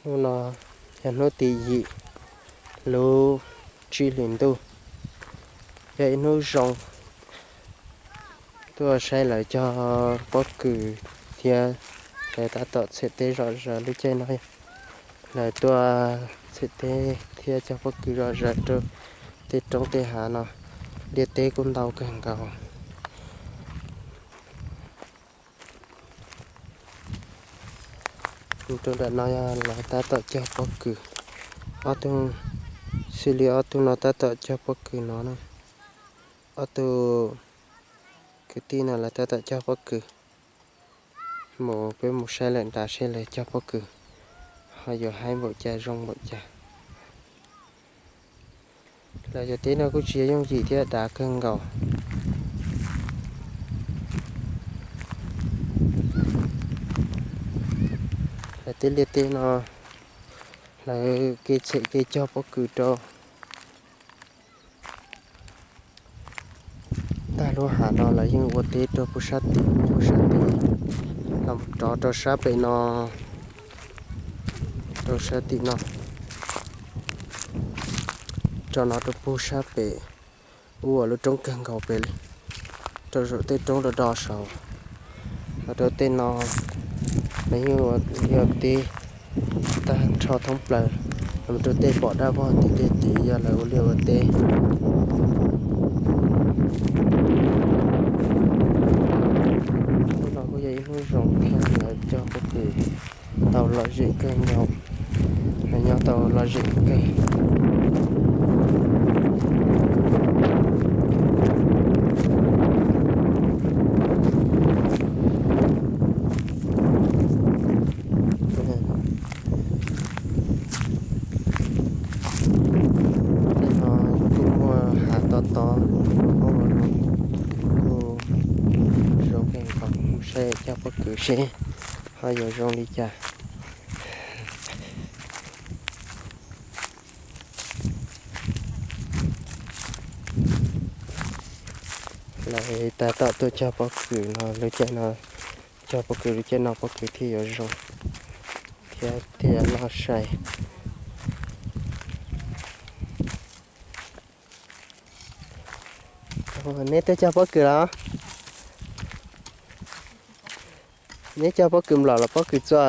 Hnub no yog hnub tim yim lub tsib hlis ntuj, yog ib hnub zoo tuaj saib lawv cog pob kws thiab lawv tab tom txhem teb zom zaws lub caij no. Lawv tuaj txhem teb thiab cog pob kws zom zaws rau tej roob tej hav no, liaj teb kuj ntau kawg nkaus. Rau nram no yog lawv tab tom cog pob kws, ob tug, xws li ob tug no tab tom cog pob kws no na. Ob tug kwv tij no lawv tab tom cog pob kws. Mus, peb mus saib lawm nrad seb lawv cog pob kws ho yuav haib npaum cas zoo npaum cas. Lawv cov teb no kuj tsis yooj yim thiab, dav kawg nkaus. Lawv tej liaj teb no lawv kev txhem kev cog pob kws rau tag lub hav no lawv yeej ua teb rau puag sab tim, puag sab tim, los rov rau sab pem no, rau sab tim no, rau no rau puag sab pem, ua lub roob kawg nkaus pem, rau saum tej roob do do saud. Los rau tej no lawv yeej ua teb tag nrho thoob plaws, los rau tej pom daj vog tim tej tid yog lawv ua liaj ua teb. Hnub no kuj yog ib hnub zoo thiab, lawv cog pob kws tau lom zem kawg nkaus, lawv nyob tau lom zem kawg. Tej no kuj muaj hav to to, kuj zoo kawg nkaus, mus saib cog pob kws seb ho yuav zoo li cas. Lawv tab tom tuaj cog pob kws no, lub caij no cog pob kws, lub caij no pob kws thiaj yuav zoo thiab thiaj yuav noj sai. Neb tuaj cog pob kws los? Neb cog pob kws nplaum los pob kws txua?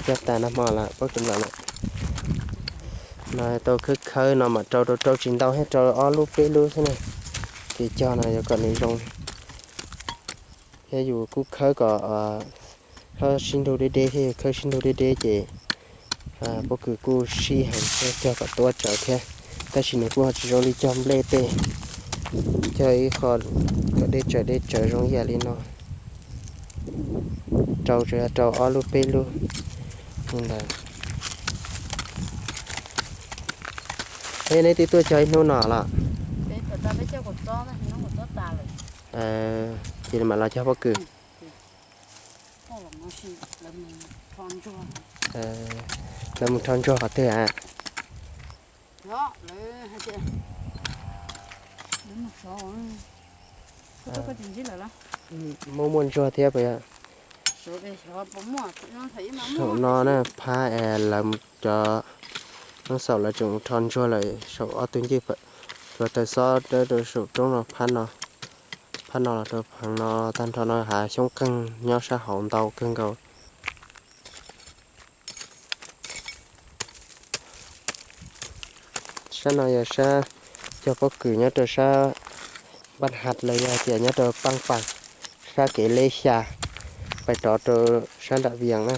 Cog tas nag hmo lawm, pob kws nplaum lawm. No tau khawb khawb no mam rau, rau rau tsis ntau thiab, rau ob lub peb lub xwb na. Kev cog no yuav kom nws zoo. Thiab yus kuj khawb kom txhob sib nrug deb deb thiab, yus khawb sib nrug deb deb ces pob kws kuj sib heev thiab, cog kom tuab tsawv thiab. Tab sis nws kuj ho tsis zoo li cog nplej tej, cog ib qho kom deb tsawv deb tsawv zoo ib yam li no. Rau tsuas yog rau ob lub peb lub li ntawd. Thiab neb twb tuaj cog ib hnub no los? Ces mam los cog pob kws. Lawv mus rho ntsuag qhov twg a? Muaj muaj ntsuag thiab puas yog? Saum no na, phab es lawv cov, nov saum lawv tseem mus rho ntsuag lawm, saum ob tug ncej hluav taws xob rau saum roob no, phab no los rau pheev no, tag nrho no hav xyoob qeeg nyob sab hauv ntau kawg nkaus. Sab no yog sab cog pob kws nyob rau sab Npaj Has los yog tias nyob rau Paaj Pam, sab kev leb xya pais rov rau sab nram Vias na.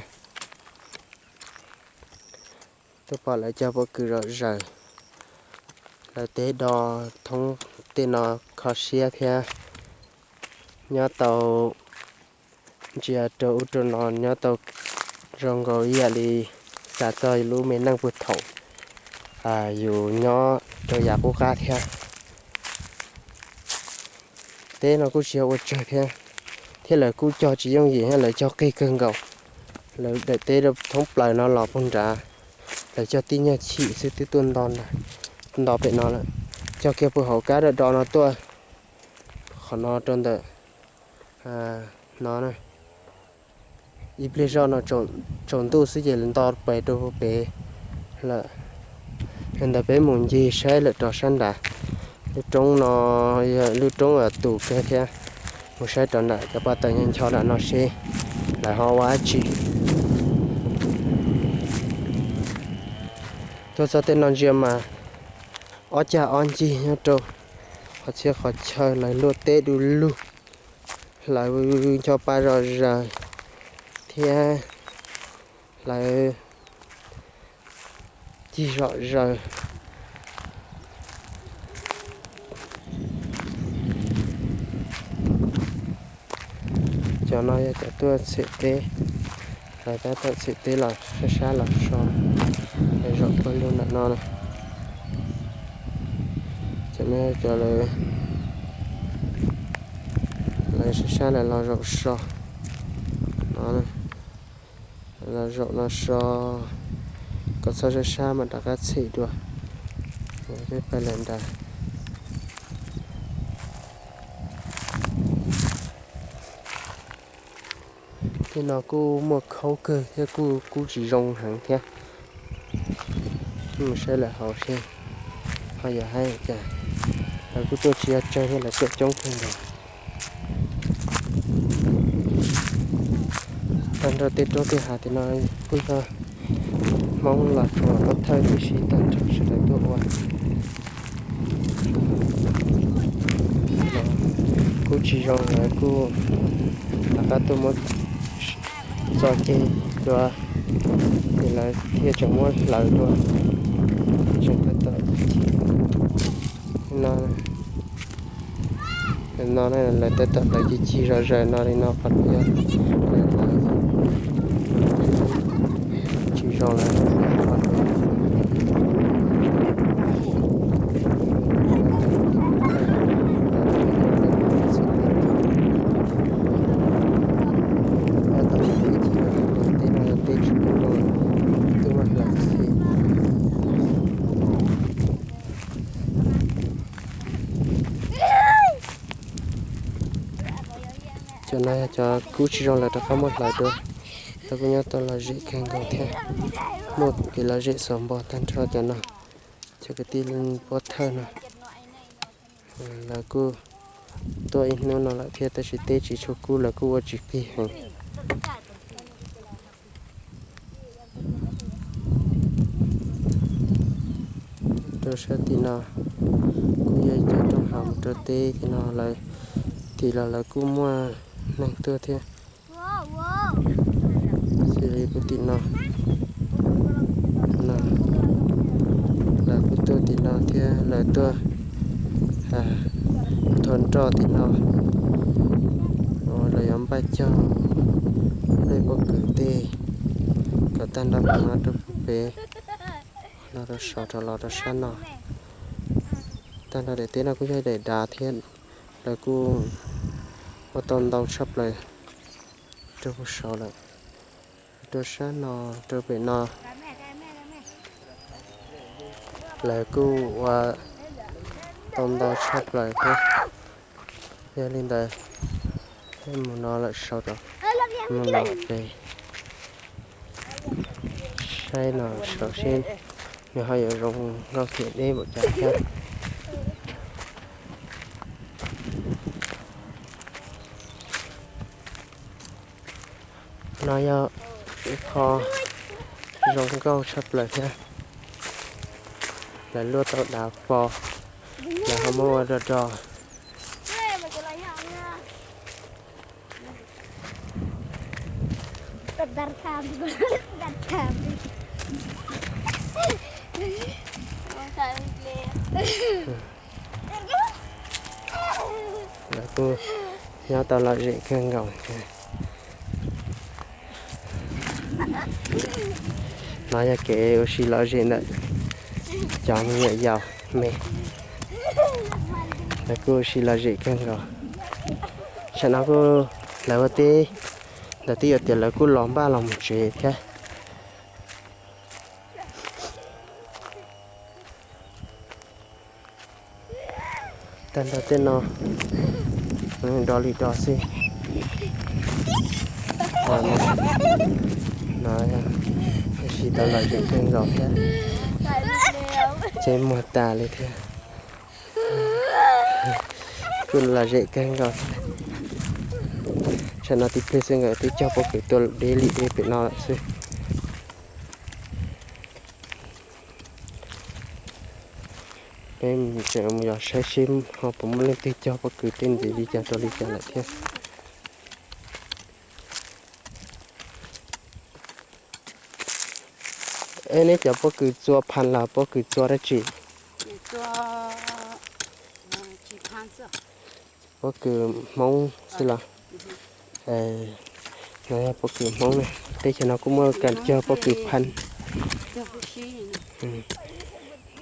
Tuaj pom lawv cog pob kws zom zaws, lawv teb do thoob tej no kho siab thiab. Nyob tau, ntsia rau ub rau no nyob tau zoo nkaus ib yam li xav txog lub me neej puag thaum yus nyob rau yav qub qab thiab. Teb no kuj tsis yog ua tsawg thiab, thiab lawv kuj cog tsis yooj yim thiab, lawv cog qig kawg nkaus. Lawv daim teb rau thoob plaws no los puag nrad, lawv cog tib nyuag chim xwb twb tuaj nto pem no lawm. Cog kiag puag hauv kab do do no tuaj, qhov no rau ntawm no na. Ib pliag zoj no tsaus ntuj xwb ces nto pes rau pem lawm. Li ntawd peb mus ncig saib lawm rau sab nrad. Lub roob no yog lub roob uas tus kawg thiab. Mus saib rau nram cov pas tawm ncho nram no seb lawv ho ua dab tsi. Tuaj txog tej no ntsia mas ob cag ob ncig nyob rau qhov txhia qhov chaw lawv luaj teb du lug. Hlawv ncho pa zom zaws thiab hlawv cig zom zaws. Cov no yog cov tuaj txhem teb, lawv tab tom txhem teb los sab sab los so, zaum pawg lug nram no. Cov no cov lawv sab sab lawv los zaum so no, los zaum no so kom txog sab sab mas rov qab txhem dua. Peb pais lawm nrad. Tej no kuj muaj khaub kawg thiab kuj kub tsis zoo heev thiab. Mus saib lawm hauv seb ho yuav haib cas. Lawv kuj tuaj tsis yog tsawg thiab, lawv tuaj coob kawg nkaus. Tag nrho tej roob tej hav tim no kuj yog Hmoob los tsuas pov thawj tib si tag nrho sawv daws tuaj ua. Kuj tsis zoo, lawv kuj rov qab tuaj muab txo ceg dua, ces lawv thiaj tseem muab hlawv dua, tseem tab tom cig no. No lawv tab tom hlawv cig cig zom zaws no li no qhov no yog lawv hlawv tsis zoo lawm. Tab tom hlawv cig cig, tej no yog tej tsis tau zoo, twb muab hlawv xwb. Cov no yog cov kub tsis zoo lawv rov qab muab hlawv dua. Lawv kuj nyob tau lom zem kawg nkaus thiab, muaj kev lom zem xuas npo tag nrho cov no. Cov kwv tij pov thawj no, lawv kuj tuaj ib hnub no lawm thiab tab sis teb tsis tshua kub, lawv kuj ua tsis qig heev. Rau sab tim no kuj yog ib co rooj hav mus rau teb tim no, lawv tim los lawv kuj muaj neeg tuaj thiab. Xws li kuv tim no, lawv kuj tuaj tim no thiab, lawv tuaj nthua nroj tim no, lawv yuav npaj cog lub pob kws tej kom tag nrho qhov no rau pem, los rau saum rau los rau sab no. Tag nrho daim teb no kuj yog daim dav thiab, lawv kuj ua tau ntau tshaj plaws rau pem saud lawm. Rau sab no, rau pem no, lawv kuj ua tau ntau tshaj plaws thiab. Yog li ntawd, peb mus no lawm saud rau, mus no pem, saib no saud seb nws ho yuav zoo nkauj tiag deb npaum cas thiab. No yog ib qho zoo nkauj tshaj plaws thiab. Lawv luaj tau dav pos, lawv ho muab ua do do. Lawv kuj nyob tau lom zem kawg nkaus. No yog kev ua si lom zem ntawm cov me nyuam yaus me. Lawv kuj ua si lom zem kawg nkaus. Tsam no kuj lawv ua teb ntawd twb yog tias lawv kuj los npaj los mus tsev thiab. Tag nrho tej no do li do xwb. No, tab sis tau lom zem kawg nkaus thiab, tsev muag tas li thiab. Kuj lom zem kawg nkaus thiab. Tsam no tib pliag xwb nkawd twb cog pob kws tuaj deb li deb pem no lawm xwb. Peb tseem mus yos saib seb ho puas muaj leej twg cog pob kws tej ntxiv li cas rau li cas lawm thiab. Es neb cov pob kws txua phas los pob kws txua dab tsi? Pob kws Hmoob xwb los? No yog pob kws Hmoob na. Teb chaws no kuj muaj kas cog pob kws phas.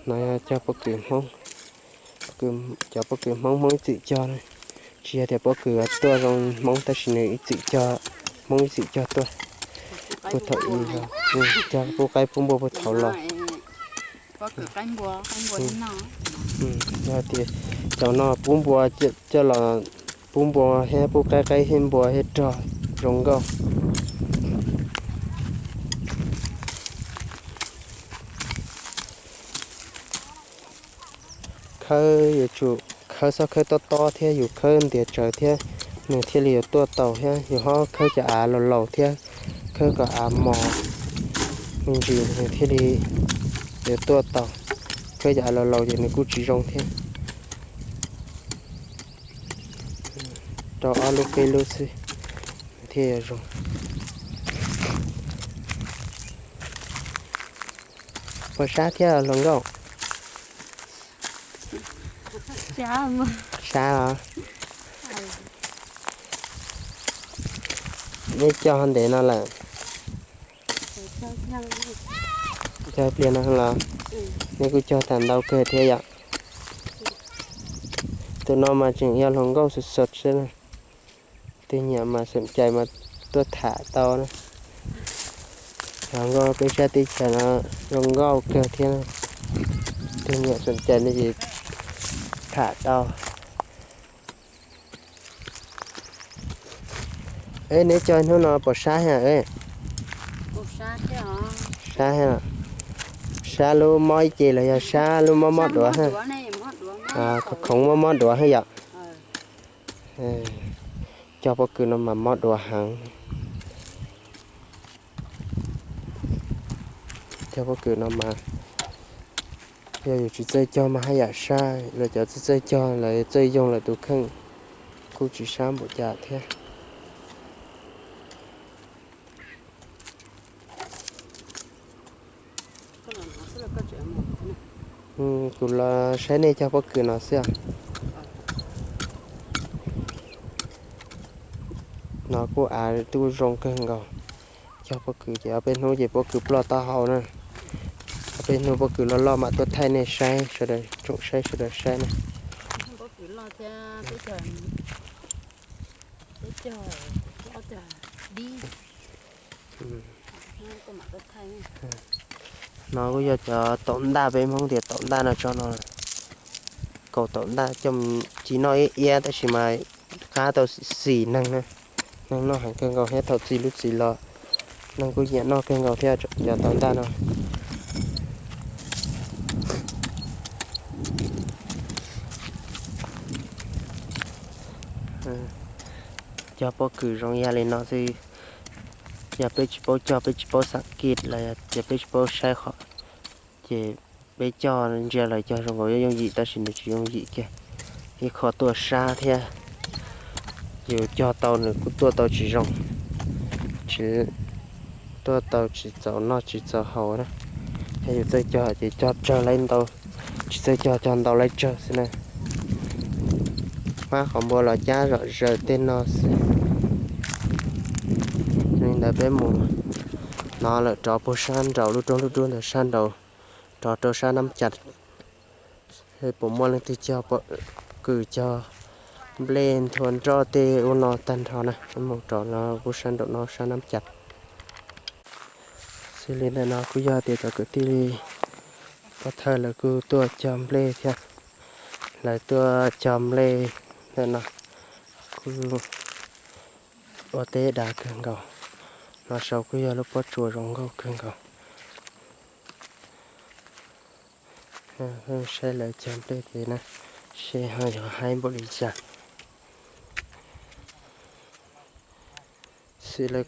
No yog cog pob kws Hmoob. Cov pob kws Hmoob, Hmoob ib txwm cog na. Tsis yog tias pob kws tuaj zoo Hmoob tab sis nws ib txwm cog, Hmoob ib txwm cog tuaj. Puag thaum ub, cog pub qaib pub npua puag thaum los. Yog tias cov no pub npua, coj los pub npua thiab pub qaib, qaib thiab npua thiab rog zoo nkauj. Khawb yuav tsum khawb txhob khawb tob tob thiab, yus khawb ntiav tsawv thiab nws thiaj li yuav tuaj tau thiab. Yus ho khawb cov av laus laus thiab, khawb kom av mos me ntsis nws thiaj li yuav tuaj tau. Khawb cov av laus laus ces nws kuj tsis zoo thiab. Rau ob lub peb lub xwb thiaj yuav zoo. Puas sab thiab hluas nkauj? Sab os. Neb cog ntev no lawm? Cog pliag no los? Neb kuj cog tau ntau kawg thiab yom. Tus no mas tseem yog hluas nkauj xwb xwb xwb na. Tej nyiam mas xeem cai mas tuaj tham tau na. Hluas nkauj peb sab teb chaws no zoo nkauj kawg thiab. Tej nyiam xeem cai no ces tham tau. Es neb cog hnub no puas sab thiab? Sab thiab, sab lub mob ib ce los yog sab lub mob mob duav? Khoov mob mob duav thiab yom. Cog pob kws no mas mob duav heev. Cog pob kws no mas yog yus tsis txawj cog mas haj yam sab, lawv cov txawj txawj cog lawv txawj yoog lawv tus kheej kuj tsis sab npaum cas thiab. Kuv los saib nej cog pob kws no xwb. No kuj av kuj zoo kawg nkaus. Cog pob kws ces ob peb hnub ces pob kws ploj taub hau na. Ob peb hnub pob kws loj loj mam tuaj thaij nej saib, sawv daws tsoom saib sawv daws saib na. No kuj yog cov taum ntaj, peb Hmoob tias taum ntaj no tso no. Kaus taum ntaj coj ci noj iab iab tab sis mas qab tau xim neeg na. Neeg noj heev kawg nkaus thiab, thaum txi lub txiv los neeg kuj nyiam noj kawg nkaus thiab cov taum ntaj no. Cog pob kws zoo yam li no xwb, yog peb tsis paub cog, peb tsis paub xam kij los yog tias peb tsis paub saib qhov, ces peb cog ntsia lawv cog zoo nkaus yooj yim tab sis nws tsis yooj yim kiag. Ib qho tuaj sab thiab, yus cog tau nws kuj tuaj tau tsis zoo, tsis tuaj tau tsis txaus noj tsis txaus haus na. Yog yus txawj cog ces cog tsawg laib ntau, tsis txawj cog cog ntau laib tsawg xwb na. Hmab qhov npua los cab zom zaws tej no xwb. Li ntawd peb mus no lawm rov puag sab nraud lub roob lub dub ntawd sab nraud, rov rau sab Nab Cas. Puas muaj leej twg cog pob kws cog nplej nthua nroj tej ub no tag nrho na, mus rau no kuj sab nraum no sab Nab Cas. Xws li ntawm no kuj yog tias cov kwv tij pov thawj lawv kuj tuaj cog nplej thiab. Lawv tuaj cog nplej ntawm no kuj ua teb dav kawg nkaus. No saud kuj yog lub pob tsuas zoo nkauj kawg nkaus. Saib lawv cog nplej pem na, seb ho yog haib npaum li cas. Xws li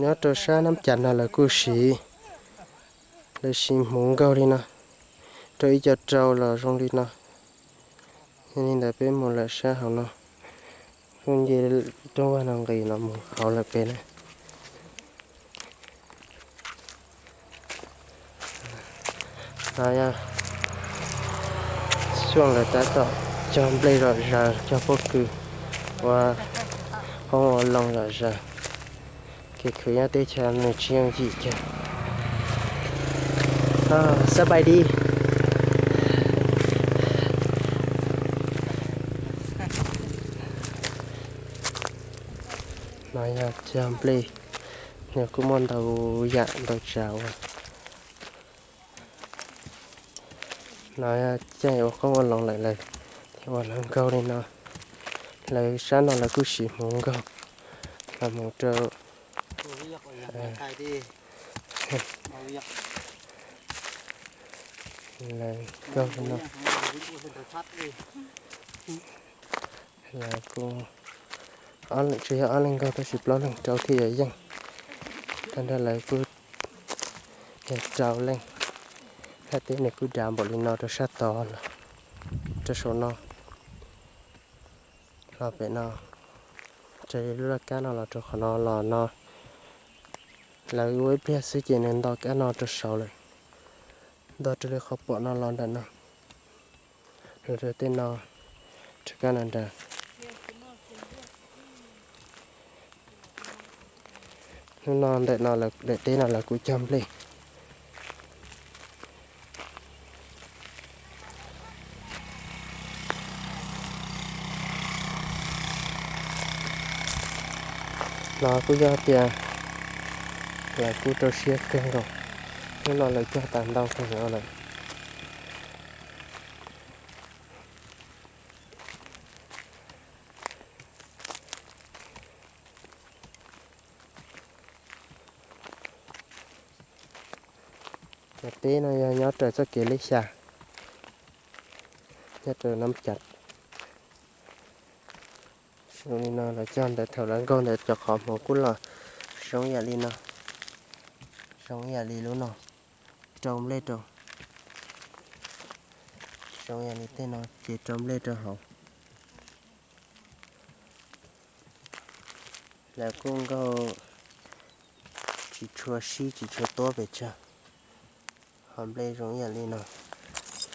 nyob rau sab Nab Cas no lawv kuj siv, lawv siv hmuv nkaug li no, rau ib co rau los zoo li no. Yog li ntawd peb mus lawm sab hauv no, kuj nce rooj vag no nqis no mus hauv lawm pem na. No yog xyoo lawv tab tom cog nplej zom zaws, cog pob kws, ua qoob ua loo zom zaws. Kev khwv nyob teb chaws nws tsis yooj yim kiag. Xab pais di. No yog cog nplej, nws kuj muaj ntau yam ntau tsav ua. No caij ua qoob ua loo lawm lawv thiaj ua lawv nkaug li no. Lawv sab no lawv kuj siv hmuv nkaug los mus rau lawv nkaug li no. Lawv kuj tsuas yog ob leeg nkaug tab sis plaub leeg rau thiaj yuav yeej. Tag nrho lawv kuj yog rau leej. Hab teb nws kuj dav npaum li no rau sab tod los rau saum no. Los pem no, raws li lub laj kab no los rau qhov no los no, lawv ua ib pliag xwb ces nws nto kab no rau saud lawm. Nto raws li qhov pom no los nram no, los rau tej no, rau kab no nrad. Hnub no ntawm no daim teb no lawv kuj cog nplej. No kuj yog tias lawv kuj rau siab kawg nkaus, hnub no lawv cog tas ntau kawg nkaus lawm. Cov teb no yog nyob raws txoj kev lej xya, nyob rau Nab Cas. Zoo li no lawv cog ntawd, thaum lawv nkaug ntawd cov qhov hmuv kuj los zoo yam li no, zoo yam li lub no, rau nplej rau, zoo yam li tej no ces rau nplej rau hauv. Lawv kuj nkaug tsis tshua sib tsis tshua tuab pes tsawg. Ho nplej zoo ib yam li no,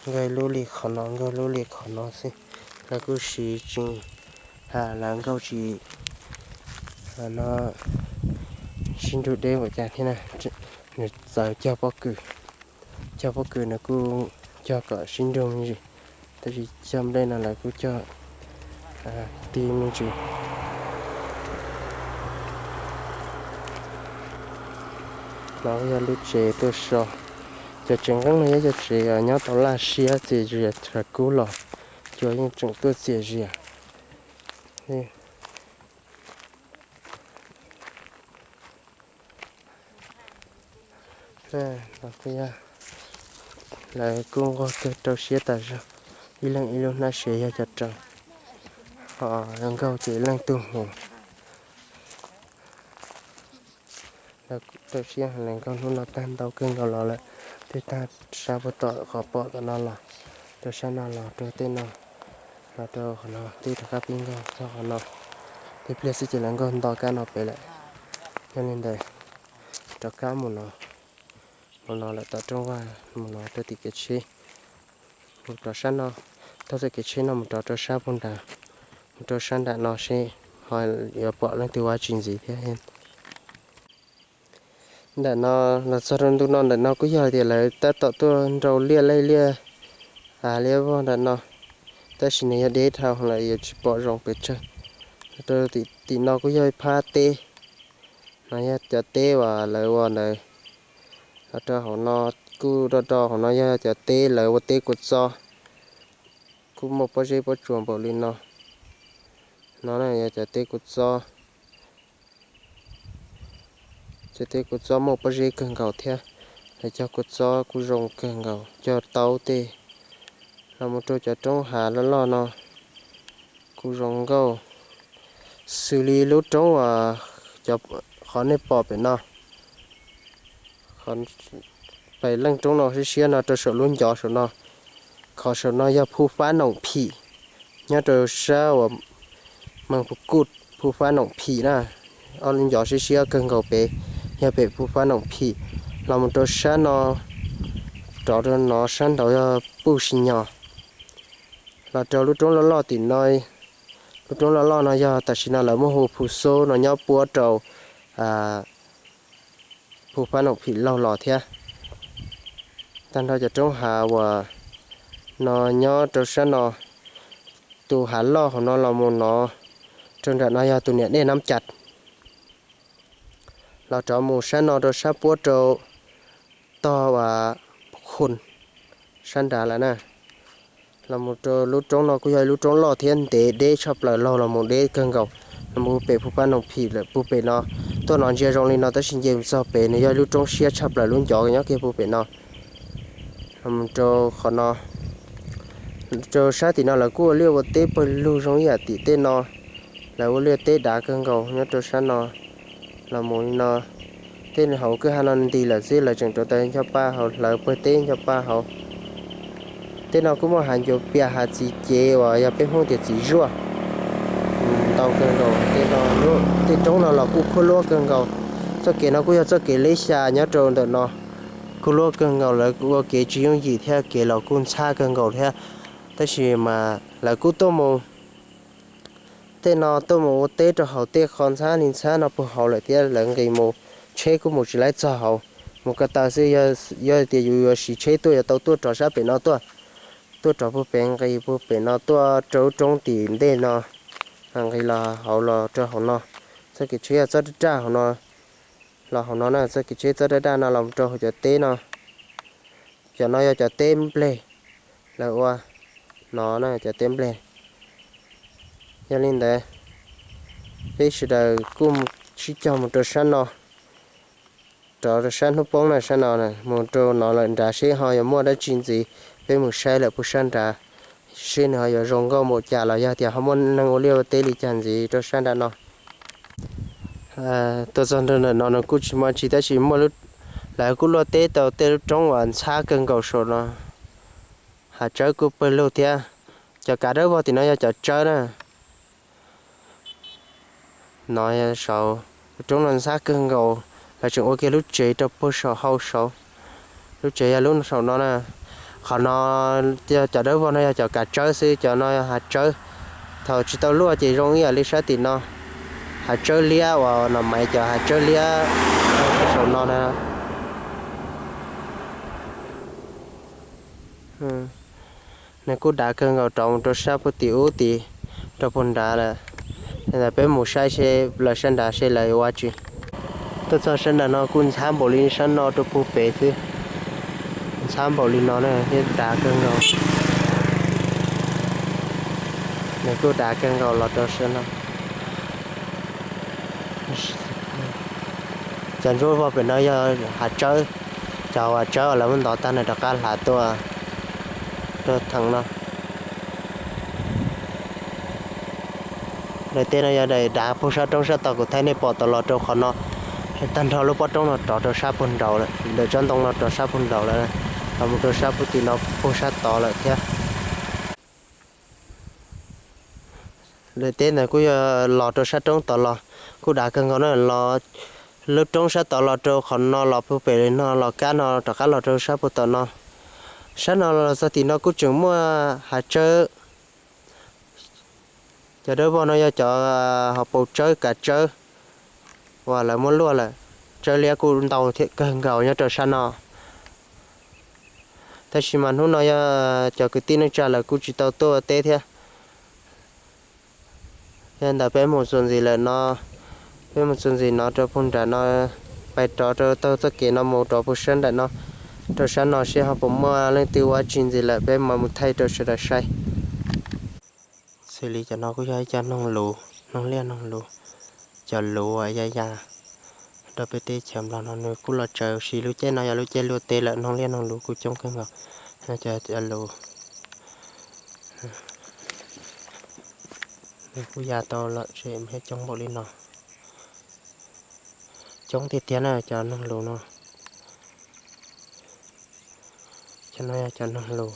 nkaug lub li qhov no, nkaug lub li qhov no xwb. Lawv kuj siv tsis ha, lawv nkaug tsis, no, sib nrug deb npaum cas thiab na. Nws txawv cog pob kws, cog pob kws nws kuj cog kom sib nrug me ntsis, tab sis cog nplej no lawv kuj cog ti me ntsis. No yog lub tsev tuaj so. Cov tsev nqeeb no yog cov tsev nyob tau laj siab txias zias, thaum kub los cua yeej tseem tuaj txias zias. Lawv kuj nquag kawg, rau siab tas zog, ib leeg ib lub hnab sev yog cov rau, ho nkaug ces ib leeg tug mus. Lawv rau siab heev, lawv nkaug hnub no tag ntau kawg nkaus los lawm. Twb tag sab puag tom qhov pom tom no los, rau sab no los rau tej no, los rau qhov no twb rov qab pib nkaug txog qhov no. Ib pliag xwb ces lawv nkaug nto kab no pem lawm. Yog li ntawd, rov qab mus no, mus no lawm tom rooj vag, mus no rau tim kev tsheb, mus rau sab no, taug txoj kev tsheb no mus rau rau sab puag nrad, mus rau sab nram no seb ho yuav pom leej twg ua tsis ntxiv thiab. Ntawm no los txog rau ntu no, ntawm no kuj yog hais tias lawv tab tom tuaj nrau liaj laij liaj, liaj vog ntawm no, tab sis nws yog deb dhau lawm yuav tsis pom zoo pes tsawg. Rau tim no kuj yog ib phab teb, no yog cov teb uas lawv ua ntawd. Los rau hauv no kuj do do, hauv no yog cov teb lawv ua teb kua txob, kuj muaj pob zeb pob tsuas npaum li no. No yog cov teb kua txob, Tej kua txob muaj pob zeb kawg nkaus thiab, lawv cog kua txob kuj zoo kawg nkaus, cog taub tej. Los mus rau cov roob hav loj loj no kuj zoo nkauj, xws li lub roob uas cov, qhov nej pom pem no, pem leej roob no siab siab no rau saum lub ncov saum no. Qhov saum no yog Phu Fab Noom Phim, nyob rau sab uas Meeg Phu Kuj, Phu Fab Noom Phim na. Ob lub ncov siab siab kawg nkaus pem yog pem Phu Fab Noom Phim. Los mus rau sab no, rov rau no sab nraud yog Puj Si Nyos. Los rau lub roob loj loj tim no, lub roob loj loj no yog tam sim no lawv muab hu Phu Xub no nyob puab rau Phu Fab Noom Phim laug los thiab. Tag nrho cov roob hav uas no nyob rau sab no, tus hav loj hauv no los mus no rau nram no yog tus niam dej Nab Cas. Los rov mus sab no rau sab puab rau tog uas Khun sab nrad lawm na. Los mus rau lub roob no kuj yog ib lub roob loj thiab ntev deb tshaj plaws, laug los mus deb kawg nkaus. Los mus pem Phu Fab Noom Phim lawm puag pem no, tuaj no ntsia zoo li no tab sis nce mus txog pem nws yog ib lub roob siab tshaj plaws lub ncov nyob kiag puag pem no. Los mus rau qhov no, rau sab tim no lawv kuj ua liaj ua teb pawg lug zoo ib yam tim tej no. Lawv ua liaj teb dav kawg nkaus nyob rau sab no. Los mus li no, tej hauv kwj ha no nti lawm xwb, lawv tseem rauv taws ncho pa hauv, hlawv pawg teb ncho pa hauv. Tej no kuj muaj hav ncuav pias, hav txiv cev uas yog peb Hmoob tias txiv zuaj, ntau kawg nkaus. Tej no, tej roob no los kuj khuab luab kawg nkaus. Txoj kev no kuj yog txoj kev leb xya nyob rau ntawm no, khuab luab kawg nkaus, lawv ua kev tsis yooj yim thiab kev los kuj ntxhab kawg nkaus thiab. Tab sis mas lawv kuj tuaj mus, tej no tuaj mus ua teb rau hauv tej qhov ntxhab li ntxhab no puag hauv lawm thiab lawv nqis mus, tsheb kuj mus tsis laib txog hauv, mus ko taw xwb. Yog tias yus yuav siv tsheb tuaj yuav tau tuaj rov sab pem no tuaj, tuaj rov puag pem nqis puag pem no tuaj rau lub roob tim ntej no, nqis los hauv los rau hauv no. Txoj kev tsheb yog txoj daj daj hauv no, los hauv no na, txoj kev tsheb txoj daj daj no los rau hauv cov teb no. Cov no yog cov teb nplej, lawv ua no na, cov teb nplej. Yog li ntawd, peb sawv daws kuj sib cog mus rau sab no, rov rau sab hnub poob na, sab no mus rau no lawm nrad seb ho yuav muaj dab tsi ntxiv. Peb mus saib lawm puag sab nrad seb nws ho yuav zoo nkauj npaum cas los yog tias ho muaj neeg ua liaj ua teb li cas ntxiv rau sab nrad no. Tuaj txog nrag ntawm no nws kuj tsis muaj tsi tab sis muaj, lawv kuj luaj teb tau tej lub roob uas ntxhab kawg nkaus saum no, hav tsawb kuj pawg lug thiab. Cov kav dawb vog tim no yog cov tsawb na. No saud, lub roob no ntxhab kawg nkaus, lawv tseem ua kiag lub tsev rau puag saum hau saud. Lub tsev yog lub saum no na. Qhov no, cov dawb vog no yog cov kav tsawb xwb, cov no yog hav tsawb. Thaum tsis tau luaj ces zoo ib yam li sab tim no, hav tsawb liab uas no maiv cov hav tsawb liab saum no na. Nws kuj dav kawg nkaus rov mus rau sab puag tim ub tid, rau puag nrad lawm. Peb mus saib seb lawv sab nrad seb lawv ua tsi. Tuaj txog sab nrad no kuj ntxhab npaum li sab no rau puag pem xwb. Ntxhab npaum li no na thiab dav kawg nkaus. Nws kuj dav kawg nkaus los rau sab no. Cov ntsuab vog pem no yog hav tsawb, cov hav tsawb uas lawv muab ntov tag nws rov qab hlav tuaj rau theem no. Daim teb no yog daim dav puag sab roob sab tod kuv thaij nej pom tod los rau qhov no. Tag nrho lub pob roob no rov rau sab puag nraud lawm, ntawm tsob ntoo no rov sab puag nraud lawm, los mus rau sab puag tim no puag sab tod lawm thiab. Daim teb ntawd kuj yog los rau sab roob tod los, kuj dav kawg nkaus na. Los lub roob sab tod los rau qhov no los puag pem li no los kab no rov qab los rau sab puag tom no. Sab no los txog tim no kuj tseem muaj hav tsawb. Cov dawb vog no yog cov hauv paus tsawb kav tsawb uas lawv muab luaj lawm. Tsawb liab kuj ntau thiab kawg nkaus nyob rau sab no. Tab sis mas hnub no yog cov kwv tij neej tsa lawv kuj tsis tau tuaj ua teb thiab. Yog ntawd peb mus txuas ntxiv lawm no, peb mus txuas ntxiv no rau puag nram no, pais rov rau taug txoj kev no mus rov puag sab nram no, rau sab no seb ho puas muaj leej twg ua tsi ntxiv lawm peb mam mus thaij rau sawv daws saib. Xws li cov no kuj yog ib co noog luv, noog liaj noog luv, cov luv uas ya ya, rau peb teb chaws Nplog no nws kuj los tsaws sis lub caij no yog lub caij luaj teb lawm, noog liaj noog lus kuj coob kawg nkaus. Cov lus nws kuj ya tau lom zem thiab coob npaum li no. Coob tiag tiag na cov noog lus no. Cov no yog cov noog lus.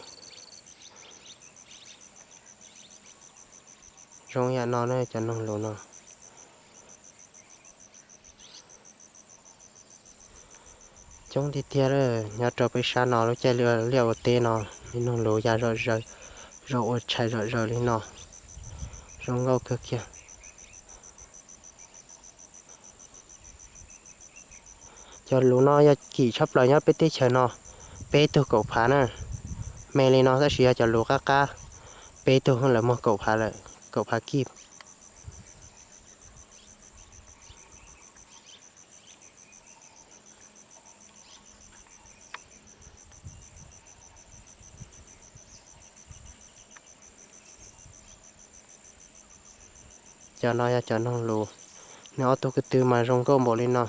Zoo yam no na cov noog lus no. Coob tiag tiag nyob rau peb sab no lub caij liaj ua teb no, me noog lus ya zom zaws, zoo ua tshais zom zaws li no, zoo nkauj kawg kiag. Cov lus no yog kim tshaj plaws nyob peb teb chaws no, peb tug kaum phav na. Me li no tab sis yog cov lus qab qab, peb tug lawv muag kaum phav lawm, kaum phav kib. Cov no yog cov noog lus, nws ob tug ko tw mas zoo nkauj npaum li no.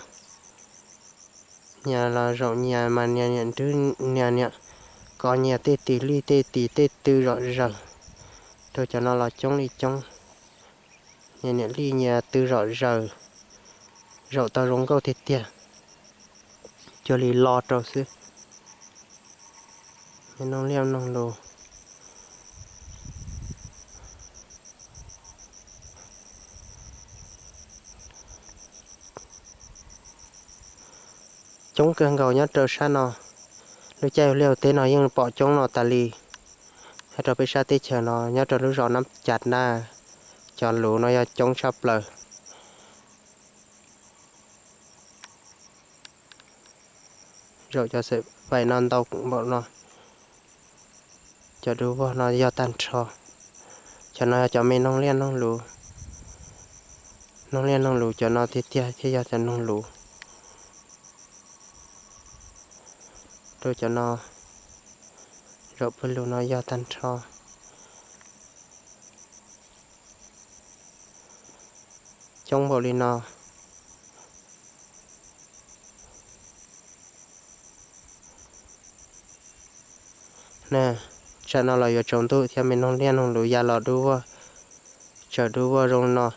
Nyias los zaum nyias mas nyias niam nrwb nyias niam, kov nyias tej tis lij tej tis tej tw zom zaws. Rau cov no los coob li coob, nyias niam lij nyias tw zom zaws, zaum tau zoo nkauj tiag tiag. Cuag li lo rau xwb. Me noog liaj noog lus. Coob kawg nkaus nyob rau sab no. Lub caij ua liaj ua teb no yeej pom coob no tas li. Nyob rau peb sab teb chaws no nyob rau lub zos Nab Cas na, cov lus no yog coob tshaj plaws. Zaum cov xaim vais no ntau npaum no. Cov dub vog no yog tag nrho. Cov no yog cov me noog liaj noog lus. Noog liaj noog lus cov no tiag tiag thiaj yog cov noog lus. Rau cov no, zaum pawg lug no yog tag nrho. Coob npaum li no. Tsam no los yuav tsaus ntuj thiab, me noog liaj noog lus ya los dub vog, tsaws dub vog zoo no.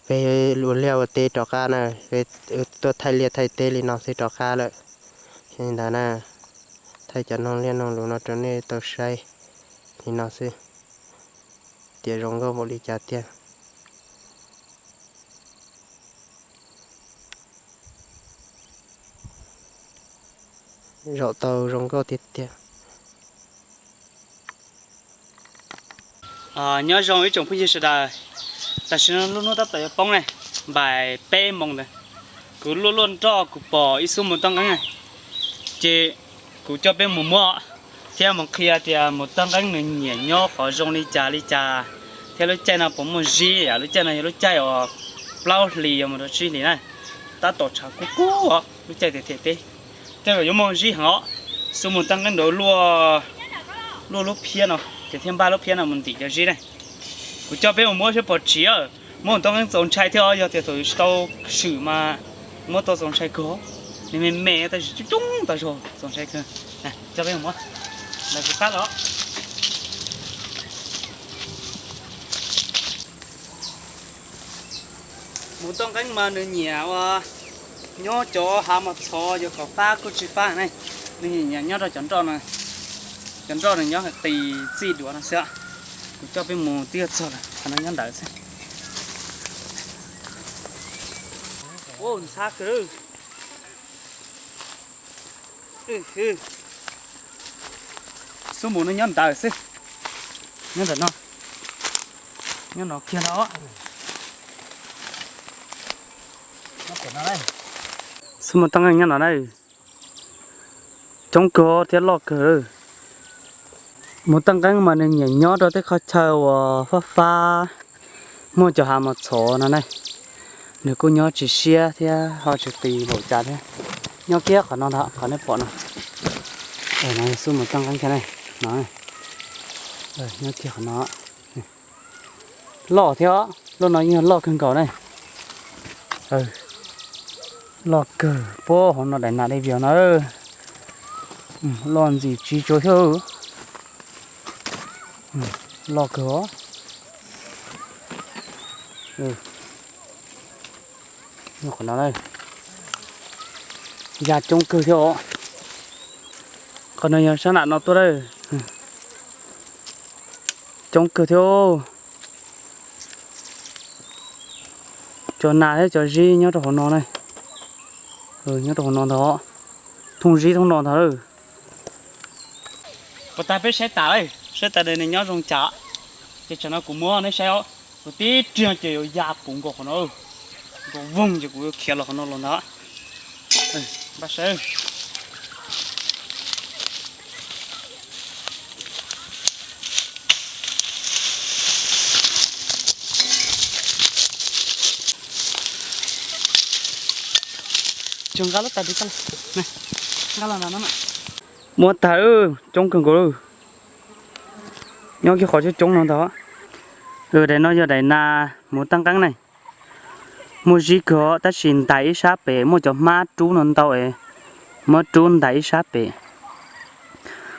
Peb ua liaj ua teb rov qab na, peb tuaj thaij liaj thaij teb li no xwb rov qab lawm. Li ntawd na, thaij cov noog liaj noog lus no rau nej tau saib li no xwb, tias zoo nkauj npaum li cas tiag. Zaum tau zoo nkauj tiag tiag. Nyob zoo ib tsoom phooj ywg sawv daws, tam sim no lub hnub tab tom yuav poob ne, npaim peb moos ntawd. Kuv luaj luaj nroj kuv pom ib xub mus toj nqeeb, ces kuv coj peb mus muab thiab mus qhia tias mus toj nqeeb nws nyiam nyob qhov zoo li cas li cas, thiab lub caij no puas muaj zib. Lub caij no yog lub caij uas plaub hlis yuav mus rau tsib hlis na, tab tom tshav kub kub os, lub caij tiag tiag teb. Tej zaum yuav muaj zib heev os. Xub mus toj nqeeb ntawd luaj, luaj lub phiab no ces thiaj npaj lub phiab no mus ntim cov zib ne. Kuv coj peb mus muab saib puas tsiv, muab mus toj nqeeb txaus ntshai thiab os, yog tias thaum tsis tau swm mas muab tau txaus ntshai kawg. Nws me me tab sis coob coob tas zog txaus ntshai kawg. Coj peb mus muab, lawv kuv qab los. Mus toj nqeeb mas nws nyiam ua nyob cov hav mos txhov, cov kom fab kuj tsis fab ne. Nws nyiam nyob rau cov nroj no, cov nroj nws nyob qis txij duav no xwb. Kuv coj peb mus twb yuav txog lawm, qhov no nyob ntawd xwb. Ntxhab kawg. Xub mus no nyob ntawd xwb, nyob ntawm no, nyob no kiag no. Xub mus toj nqeeb nyob no na, coob kawg thiab loj kawg. Mus toj nqeeb mas nws nyiam nyob rau tej qhov chaw uas fab fab, muaj cov hav mos txhov no ne. Nws kuj nyob tsis siab thiab ho tsis qis npaum cas thiab. Nyob kiag qhov no ntag, qhov nej pom no. No xub mus toj nqeeb thiab ne, no, nyob kiag qhov no. Loj thiab, lub no yeej yog loj kawg nkaus ne. Loj kawg puag hauv no daim nas dej vias na. Loj ntxim tsis tsuav xwb. Loj kawg os. Qhov no ya coob kawg thiab os. Qhov no yog sab nam no tuaj lawm. Coob kawg thiab. Cov nas thiab cov zib nyob rau hauv no na. Nyob rau hauv no ntag. Thooj zib thooj no ntag lawm. Puas tas peb saib tas lawm, saib tas nws nyob zoo cas. Ces tsam no kuv muab neb saib os. Kuv tib riag ces yuav ya puv nkaus qhov no. Nkaus voog ces kuv yuav khiav los qhov no los ntag. Npaj saib. Muab tag, coob kawg nkaus lawm. Nyob kiag qhov coob coob no ntag. Daim no yog daim nas mus taj nqeeb ne. Muaj zib kawg tab sis ntais ib sab pem, muaj cov hmab rub no ntau es muab rub ntais ib sab pem.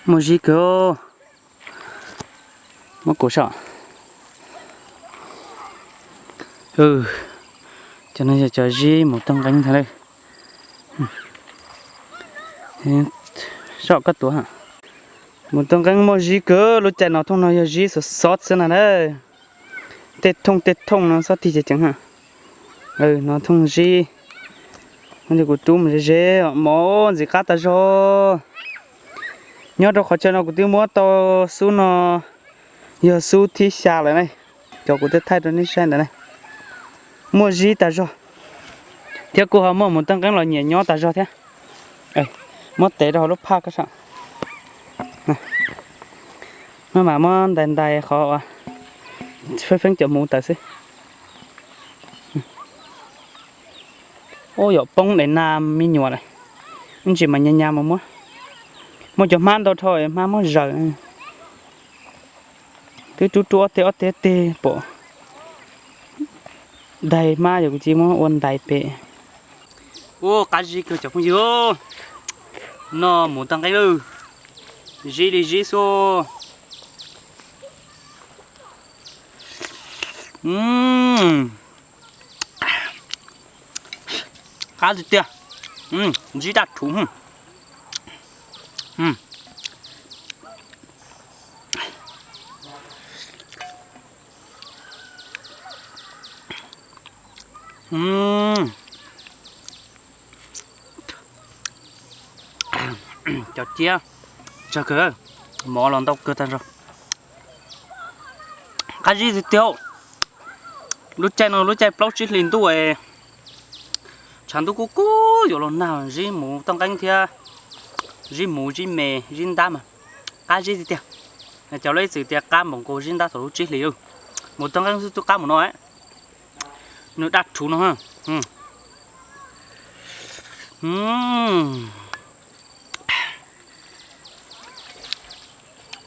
Muaj zib kawg. Muab kuv saib. Cov no yog cov zib mus taj nqeeb ntag lawm. Saib koj tuav. Mus taj nqeeb muaj zib kawg, lub caij no thooj no yog zib xov xov xwb na na. Tej thooj tej thooj no xob tig ceev ceev. No thooj zib. Kuv rub mus ze ze, mov ntxim qab tas zog. Nyob rau qhov chaw no kuv twb muab tau xub no yog xub thib xya lawm ne. Cov kuv twb thaij rau nej saib ntawd ne. Muaj zib tas zog. Thiab kuj ho muaj mus taj nqeeb los nyiam nyob tas zog thiab. Muab tev rau hauv lub phaj koj saib. No mas muab ntais ntais qhov feeb feeb cov hmuv tawm xwb. Ub, yog poob daim nas me nyuam lawm. Ib ntsis mas nyas nyas mus muab. Muaj cov hmab ntau dhau, hmab muab zaws. Twb rub rub ob teg ob teg teg pom. Daig hmab yog kuv cia muab ua ntais pem. Ub, qab zib kawg cov phooj ywg. Noj mus tag nqeeb lawm. Zib li zib xwb. Qab tiag tiag. Zib daj rhuv. Cov ciab tsawg kawg, mov los ntau kawg tag zog. Qab zib tiag tiag. Lub caij no lub caij plaub tsib hlis ntuj, tshav ntuj kub kub yuav los nag, zib mus toj nqeeb thiab zib mus zib me zib ntab mas qab zib tiag tiag. Cov lawv ib txwm tias qab npaum nkaus zib ntab thaum lub tsib hlis. Mus toj nqeeb xwb twb qab mus no. Nws daj rhuv no.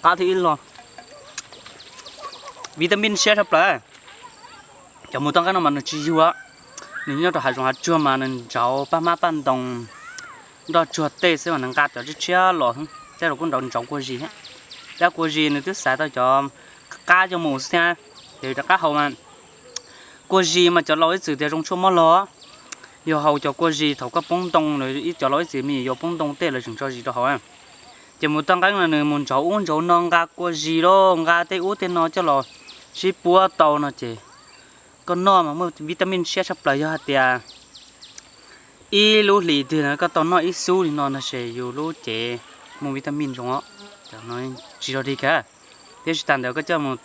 Qab thiab ib los, vitamin siab tshaj plaws. Cov mus toj nqeeb no mas nws tsis yug, nws nyob rau hav zoov hav tsuag mas nws ntsauv paj hmab paj ntoo, nroj tsuag tej xwb mas nws nqa cov tshiab tshiab los, tej zaum kuj nrauv ntsauv kua zis thiab. Tab kua zis nws twb xaiv tau cov qab coj mus xwb thiab, ces rov qab haus mas kua zis mas cov laus ib txwm tias zoo tshuaj mob log. Yog haus cov kua zis thaum koj poob ntoo, ib cov laus ib txwm me nyuam yaus poob ntoo tej lawv tseem tso zis rau haus. Ces mus toj nqeeb no nws mus ntsauv ub ntsauv no nqa kua zis los nqa tej ub tej no coj los sib puab tau no ces koj noj mas muaj vitamin siab tshaj plaws. Yog hais tias ib lub hlis twg no koj tau noj ib xub li no no ces yus lub cev muaj vitamin zoo os. Cov no tsis zog dig kawg, thiab tsis tas ntawd koj coj mus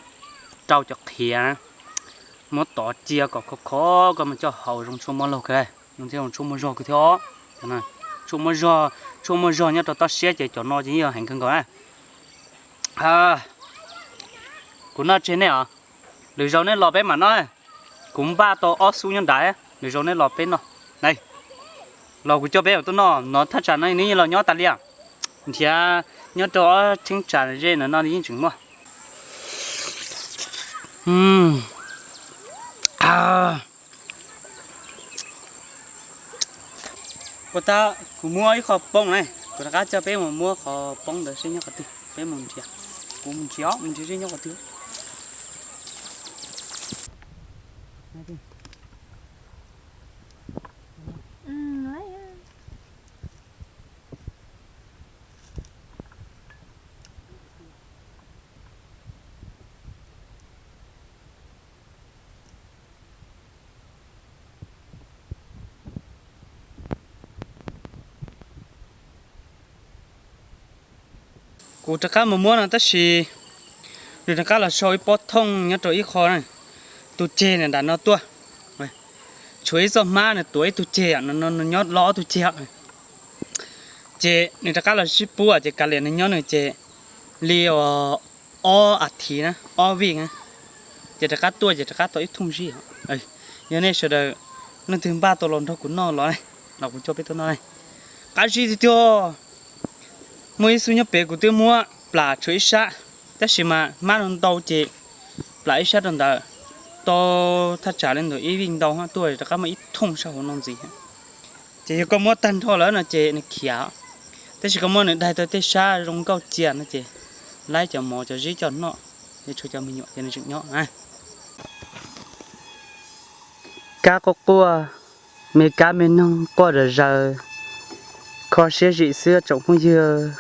rau cov qhiav, muab tov cia kom khov khov koj mus coj haus zoo tshuaj mob laug kawg, zoo thiab zoo tshuaj muaj zog kawg thiab os. Tshuaj muaj zog, tshuaj muaj zog nyob rau toj siab ces cov no ces yeej yog heev kawg nkaus na. Kuv noj tseg nej os, lwm zaus nej los peb mam noj. Kuv npaj tau ob xub nyob nrad, lwm zaus nej los peb noj. Los kuv coj peb mam tuaj noj no, thaj tsam no neb los nyob tas li. Nrhiav nyob rau ob cheeb tsam ze no no yeej tseem muaj. Ub, Ua tab kuv muab ib qho poob na, kuv rov qab coj peb mus muab qhov poob ntawd seb nyob qhov twg, peb mus nrhiav. Kuv mus nrhiav, mus nrhiav seb nyob qhov twg. Kuv rov qab mus muab no tab sis nws rov qab los sau ib pob thooj nyob rau ib qho na, tus ceg nram no tuaj. Tshuav ib txoj hmab nws tuav ib tug ceg, nws nyob lo ob tug ceg. Ces nws rov qab los sib pub ces kav liam nws nyob nws ces li ob as thiv na, ob vij na, ces rov qab tuaj ces rov qab tau ib thooj zib. Yog nej sawv daws leej twg npaj tau los nrog kuv noj los, los kuv coj peb tuaj noj. Qab zib tiag tiag. Muaj ib xub nyob pem kuv twb muab plam tshuav ib sab, tab sis mas hmab no ntau ces plam ib sab rau ntawd, tau thaj tsam li ntawm ib vij ntau tuaj rov qab muaj ib thooj sab hauv no ntxiv. Ces yog koj muab tag nrho lawm no ces nws khiav, tab sis koj muab nws daig tau tej sab zoo nkauj cia no ces laib cov mov cov zib coj noj, es tshuav cov me nyuam ces nws tseem nyob. Kab quaj quaj, me kab me noog quaj zom zaws, kho siab zim xwb tsoom phooj ywg.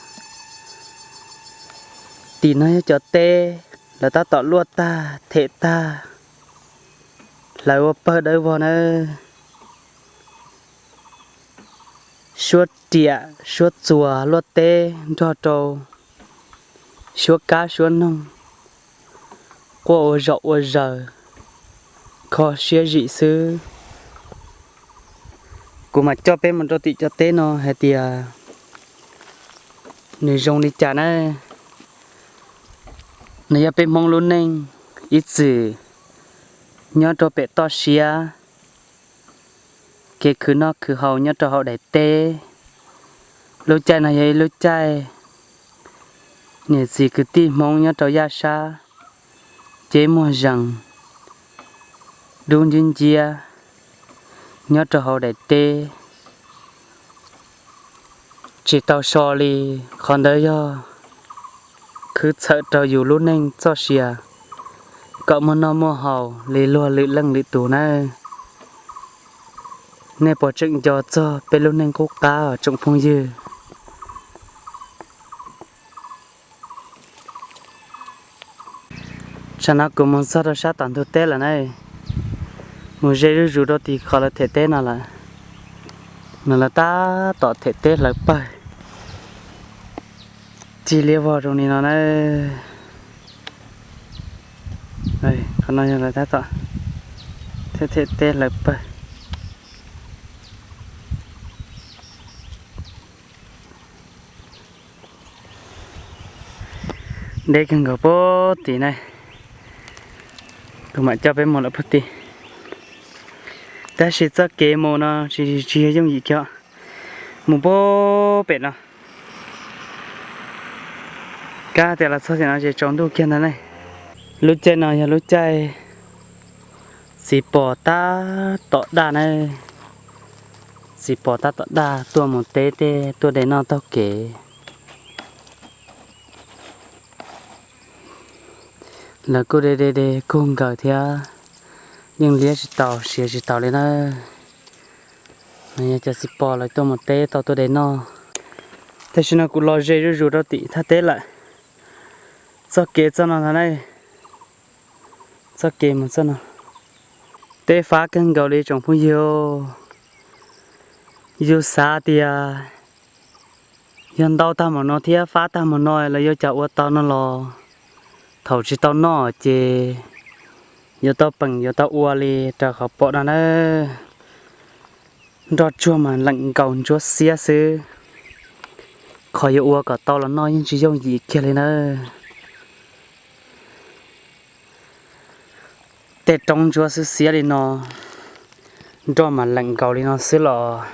Tim no yog cov teb, lawv tab tom luaj tag them tag, hlawv ua pawg dawb vog nawb. Suab riam suab txuas luaj teb nrog rau suab kab suab noog quaj ua zom ua zaws, kho siab zim xwb. Kuv mam coj peb mus rau tim cov teb no hais tias nws zoo li cas na. Nws yog peb Hmoob lub neej ib txwm nyob rau pem toj siab, kev khwv noj khwv haus nyob rau hauv daim teb. Lub caij no yog ib lub caij niam txiv kwv tij Hmoob nyob rau yaj sab, ceb muag zees, dub nciab nciab nyob rau hauv daim teb. Tsis tau so li, qhov ntawd yog khwv txhawm rau yus lub neej txoj sia kom muaj noj muaj haus li luag lwm leej lwm tus nawb. Nej puas tseem nco txog peb lub neej qub qab os tsoom phooj ywg? Tsam no kuv mus txog rau sab tom ntug teb lawm na, mus ze zuj zus rau tim qhov lawv them teb no lawm. No lawv tab tom them teb hlawv pawg, cig liab vog zoo li no na. Qhov no yog lawv tab tom them them teb hlawv pawg. Deb kawg nkaus puag tim na, kuv mam coj peb mus lawm puag tim. Tab sis txoj kev mus no tsis, tsis yooj yim kiag, mus puag pem no. Kab tias los txog tim no ces tsaus ntuj kiag ntag ne. Lub caij no yog lub caij txiv pos tab tom daj na, txiv pos tab tom daj tuaj mus teb tej tuaj de noj taug kev. Lawv kuj de de de kawg nkaus thiab, yeej liab tsis tau siav tsis tau li na. No yog cov txiv pos lawv tuaj mus teb tau tuaj de noj. Tam sim no kuv los ze zuj zus rau tim thaj teb lawm. Txoj kev txoj no ntag na, txoj kev mus txoj no. Teb fab kawg nkaus li tsoom phooj ywg. Yus xav tias yog ntau tag mus no thiab fab tag mus no los yuav cas ua tau no los, thaum tsis tau noj ces yuav tau peem yuav tau ua li raws qhov pom no na. Nroj tsuag mas leem nkaus ntsuab xiab xwb, qhov yuav ua kom tau los noj yeej tsis yooj yim kiag li nawb. Tej roob ntsuab xwb xiab li no, nroj mas leem nkaus li no xwb los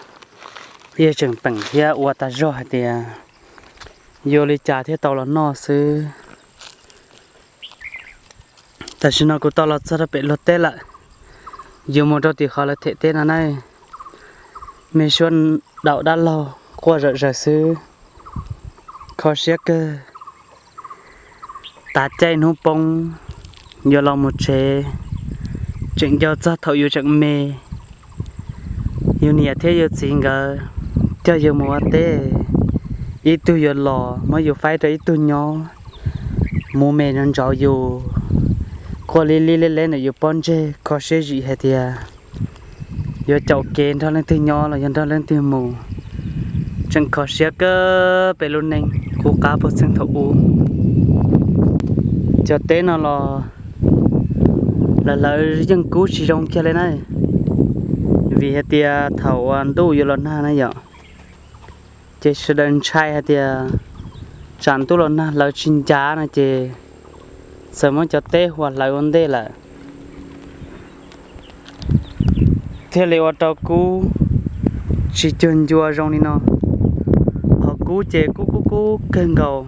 yeej tseem peem thiab ua tag zog hais tias yuav li cas thiaj tau los noj xwb. Tam sim no kuv tau los txog rau pem luag teb lawm, yuav mus rau tim qhov lawv them teb no na. Me suab daum dab laug quaj zom zaws xwb, kho siab kawg. Tav caij hnub poob, yuav los mus tsev, tseem nco txog thaum yus tseem me, yus niam thiab yus txiv nkawd coj yus mus ua teb, ib tug yuav los muab yus faib rau ib tug nyob, mus me no ntsauv yus, quaj li li le le ntawm yus pob ntseg, kho siab zim hais tias yuav caum kev nrog leej twg nyob los yog nrog leej twg mus. Tseem kho siab kawg peb lub neej qub qab puag txheej thaum ub. Cov teb no los lawv hlawv yeej kub tsis zoo kiag li na, vim hais tias thaum uas ntuj yuav los nag na yom, ces sawv daws ntshai hais tias tsam ntuj los nag hlawv tsis ncav no ces txawm muab cov teb huam hlawv ua ntej lawm, thiaj li ua rau kub tsis cuag ncua zoo li no. Qhov kub ces kub kub kub kawg nkaus,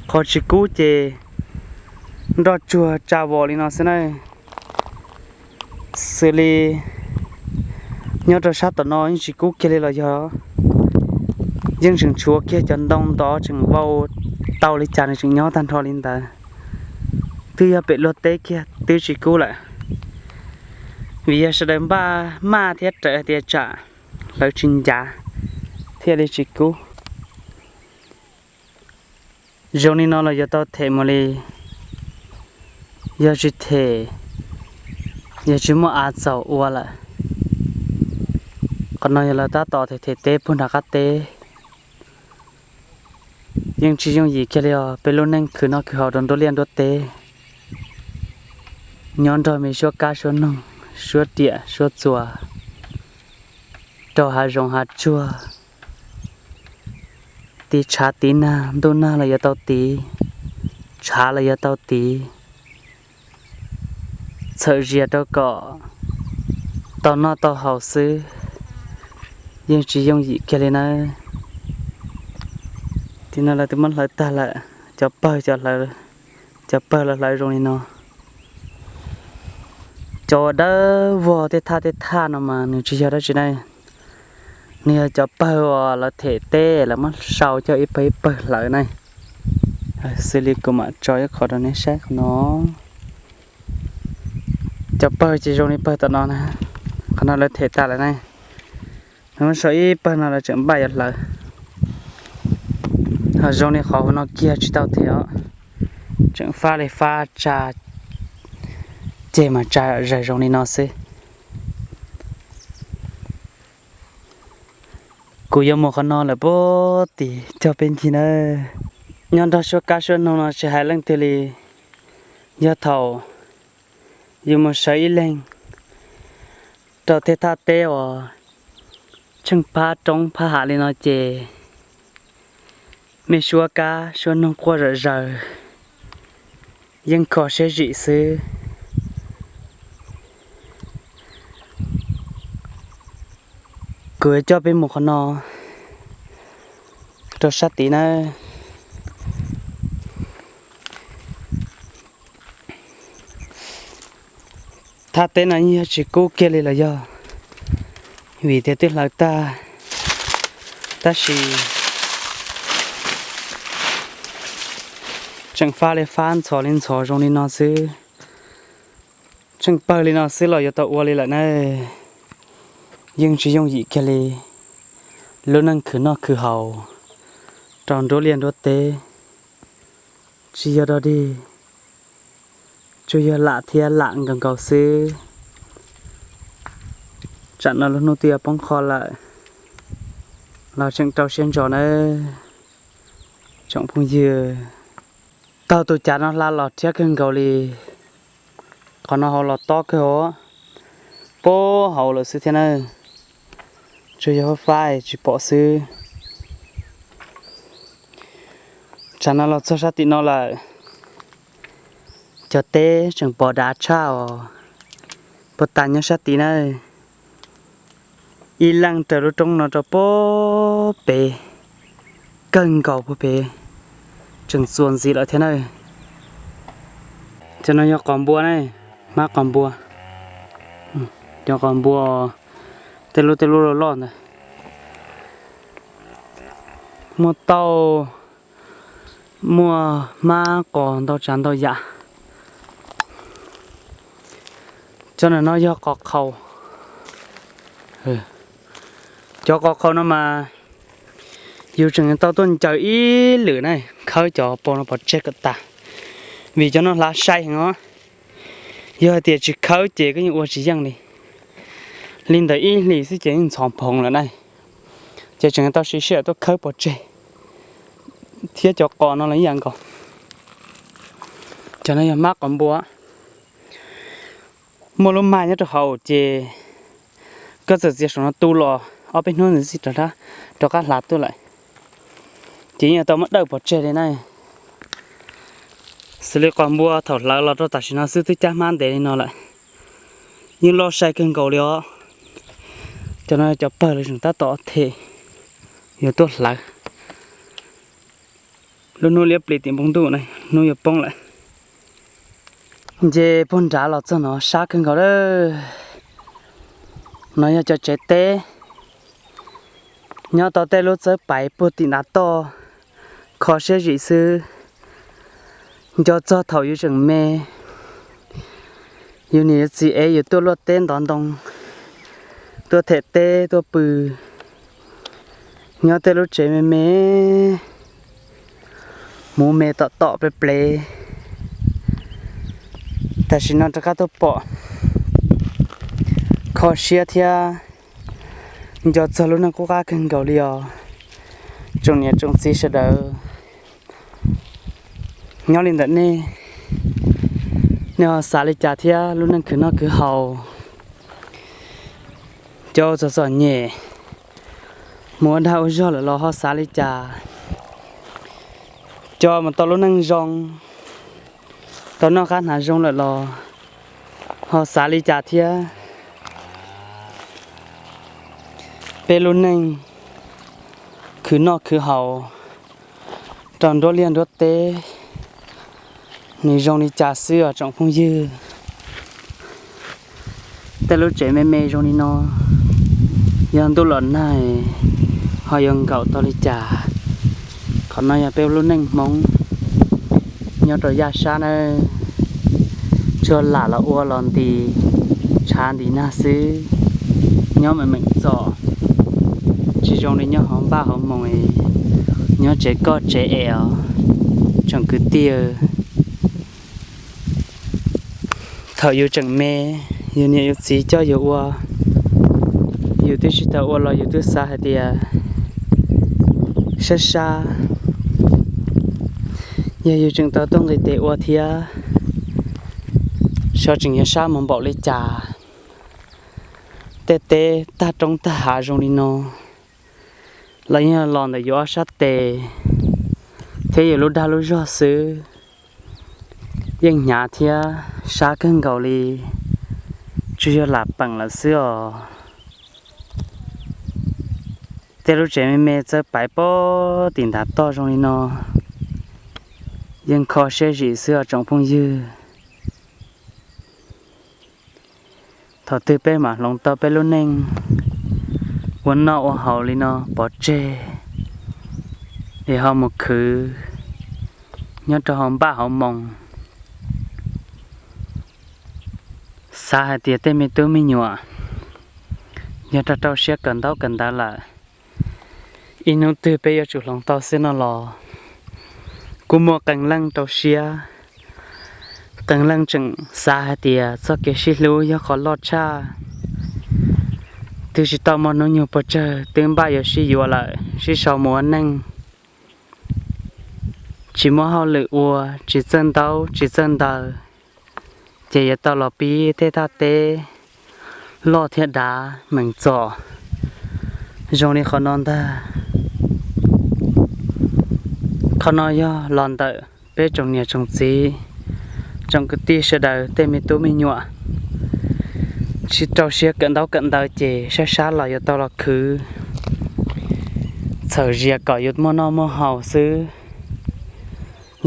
qhov tsis kub ces nroj tsuag tsa vos li no xwb na. Xws li nyob rau sab tom no yeej tsis kub kiag li los yog yeej tseem tshuav kiag cov ntoo ntov tseem vau tau li cas nws tseem nyob tag nrho li ntawd. Twb yog pem luag teb kiag twb tsis kub lawm, vim yog sawv daws npaj maj thiab raws hais tias tsam hlawv tsis ncav thiaj li tsis kub. Zoo li no los yuav tau them mus li, yog tsis them, yog tsis muaj av txaus ua lawm. Qhov no yog lawv tab tom them them teb puag nram qab teb. Yeej tsis yooj yim kiag li os, peb lub neej khwv noj khwv haus rau nruab liaj nruab teb, nyob nrog me suab kab suab noog, suab riam suab txuas, rau hav zoov hav tsuag, tiv tshav tiv nag, ntuj nag los yuav tau tiv, tshav los yuav tau tiv, txhawm zias rau kom tau noj tau haus xwb, yeej tsis yooj yim kiag li nawb. Tim no lawv twb muab hlawv tag lawm, cov pawg, cov pawg los hlawv zoo li no. Cov uas dawb vog tej thaj tej thaj no mas nws tsis yog dab tsi na, nws yog cov pawg uas lawv them teb lawv muab sau coj ib pawg ib pawg hlawv na. Xws li kuv mam tso ib qho rau nej saib qhov no. Cov pawg ces zoo li pawg tom no na, qhov no lawv them tas lawm na. Lawv muab sau ib pawg no lawv tseem npaj yuav hlawv. Ho zoo li qhov hauv no kiag tsis tau them os, tseem fab li fab tsa, ceg mas tsa zawg zoo li no xwb. Kuv yuav mus qhov no lawm puag tim cog peb ncig nawb. Nyob nrog suab kab suab noog no tsis hais leej twg li, yog thaum yus mus sawv ib leeg rau tej thaj teb uas tsheej phab roob phab hav li no ces me suab kab suab noog quaj zom zaws, yeej kho siab zim xwb. Kuv yuav coj peb mus qhov no rau sab tid nawb. Thaj teb no yeej yog tsis kub kiag li los yog vim tias twb hlawv tag, tab sis tseem fab li fab ntxhov li ntxhov zoo li no xwb. Tsheej pawg li no xwb los yuav tau ua li lawm na. Yeej tsis yooj yim kiag li. Lub neej khwv noj khwv haus rau nruab liaj nruab teb tsis yog dog dig, tsuas yog lam thiab lam nkaus nkaus xwb. Tsam no lub hnub twb yuav poob qho lawm los tseem rau siab ntso nawb tsoom phooj ywg. Taug tus cav no hla los rhiab kawg nkaus li. Qhov no hauv los tob kawg os, puag hauv lawm xwb thiab na. Tsuas yog fab fab tsis pom xwb. Tsam no los txog sab tim no lawm, cov teb tseem pom dav tshaj os. Puag ta nyob sab tid na, ib leej raws lub roob no rau puag pem, kawg nkaus puag pem, tseem txuas ntxiv lawm thiab na. Cov no yog qos npua na, hmab qos npua. Cov qos npua tej lub tej lub loj loj ntawd. Muaj tauj, muaj hmab qos ntau tsav ntau yam. Cov no yog qos qhau. Cov qos qhau no mas yus tseem tau tuaj ncaws ib lwm na, khawb cov pos no pov tseg kom tas, vim cov no hlav sai heev os. Yog hais tias tsis khawb ces koj yeej ua tsis yeej li. Li ntawd ib hlis xwb ces yeej ntxhov phoov lawm na. Ces tseem tau siv sij hawm tuaj khawb pov tseg. Thiab cov qos no los ib yam nkaus. Cov no yog hmab qos npua. Muaj lub mag nyob rau hauv ces koj txawm txiav saum no tu los ob peb hnub ntxiv rov qab hlav tuaj lawm. Ces yeej tau muab dawj pov tseg li na. Xws li qos npua thaum hlawv los rau tam sim no xwb twb cab hmab ntev li no lawm. Yeej loj sai kawg nkaus li os. Cov no cov pawg los tseem tab tom them, yuav tuaj hlawv. Lub hnub liab plis tim npoo ntuj na, hnub yuav poob lawm. Nce puag nrad los txog no sab kawg nkaus lawm. No yog cov tsev teb nyob tau tej lub txawb paiv puag tim ntav toj, kho siab zim xwb. Nco txog thaum yus tseem me, yus niam yus txiv ev yus tuaj luaj teb ntov ntoo, tuaj them teb tuaj pw, nyob tej lub tsev me me, muv me tom tom plev plev. Tam sim no rov qab tuaj pom, kho siab thiab nco txog lub neej qub qab kawg nkaus li os. Tsoom niam tsoom txiv sawv daws, nyob li ntawm nej, nej ho xav li cas thiab lub neej khwv noj khwv haus? Cov txom txom nyem mus ua dag ua zog lawm los ho xav li cas? Cov mus tau lub neej zoo, tau noj qab hnav zoo lawm los ho xav li cas thiab? Peb lub neej khwv noj khwv haus rau nruab liaj nruab teb, nws zoo li cas xwb os tsoom phooj ywg? Tej lub tsev me me zoo li no, yog ntuj los nag ho yuav nkaum tau li cas? Qhov no yog peb lub neej Hmoob nyob rau yaj sab nawb. Tsuas lam los ua los nti tshav nti nag xwb, nyob meem meem txom, tsis zoo li nyob hauv npaj hauv moos, nyob tsev koj tsev es os tsoom kwv tij. Thaum yus tseem me, yus niam yus txiv coj yus ua, yus twb tsis tau ua los yus twb xav hais tias sab sab, yog yus tseem tau tuaj nqis tes ua thiab, xyov tseem yuav sab mus npaum li cas. Tej teb tag roob tag hav zoo li no los yeej los ntawm yus ob sab tes thiab yus lub dag lub zog xwb. Yeej hnyav thiab sab kawg nkaus li, tsuas yog lam peem lawm xwb os. Tej lub tsev me me txawb paiv puag tim ntav toj zoo li no, yeej kho siab zim xwb os tsoom phooj ywg. Thaum twg peb mam hloov tau peb lub neej ua noj ua haus li no pov tseg es ho mus khwv nyob rau hauv npaj hauv moos, xav hais tias tej me tub me nyuam yog rau rau siab kawm ntaub kawm ntawv lawm, ib hnub twg peb yuav tsum hloov tau xwb no los kuj muaj qee leej rau siab, qee leej tseem xav hais tias txoj kev sib hlub yog qhov loj tshaj, twb tsis tau muaj hnub nyoog puas tsawg twb npaj yuav sib yuav lawm sib sau mus ua neej, tsis muaj hauj lwm ua, tsis txawj ntaub tsis txawj ntawv, ces yuav tau los pib tej thaj teb loj thiab dav meem txom zoo li qhov no ntag. Qhov no yog los ntawm peb tsoom niam tsoom txiv, tsoom kwv tij sawv daws tej me tub me nyuam tsis rau siab kawm ntaub kawm ntawv ces sab sab los yuav tau los khwv txhawm zias kom yuav muaj noj muaj haus xwb.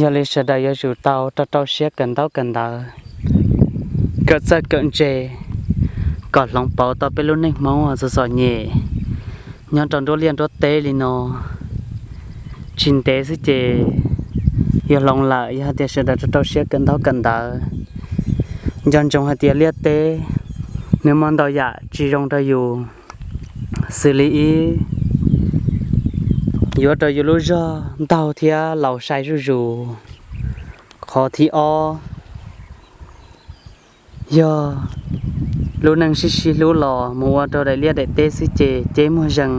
Yog li sawv daws yuav tsum tau rau rau siab kawm ntaub kawm ntawv, kawm txawj kawm ntse kom hloov pauv tau peb lub neej Hmoob uas txom txom nyem nyob rau nruab liaj nruab teb li no. tsis ntev xwb ces yuav hloov lawm. Yog hais tias sawv daws rau rau siab kawm ntaub kawm ntawv, nco ntsoov hais tias liaj teb nws muaj ntau yam tsis zoo rau yus. Xws li ib, yuav rau yus lub zog ntaug thiab laus sai zuj zus. Qhov thib ob, yog lub neej sib sib hlub los mus ua rau daim liaj daim teb xwb ces ceb muag zees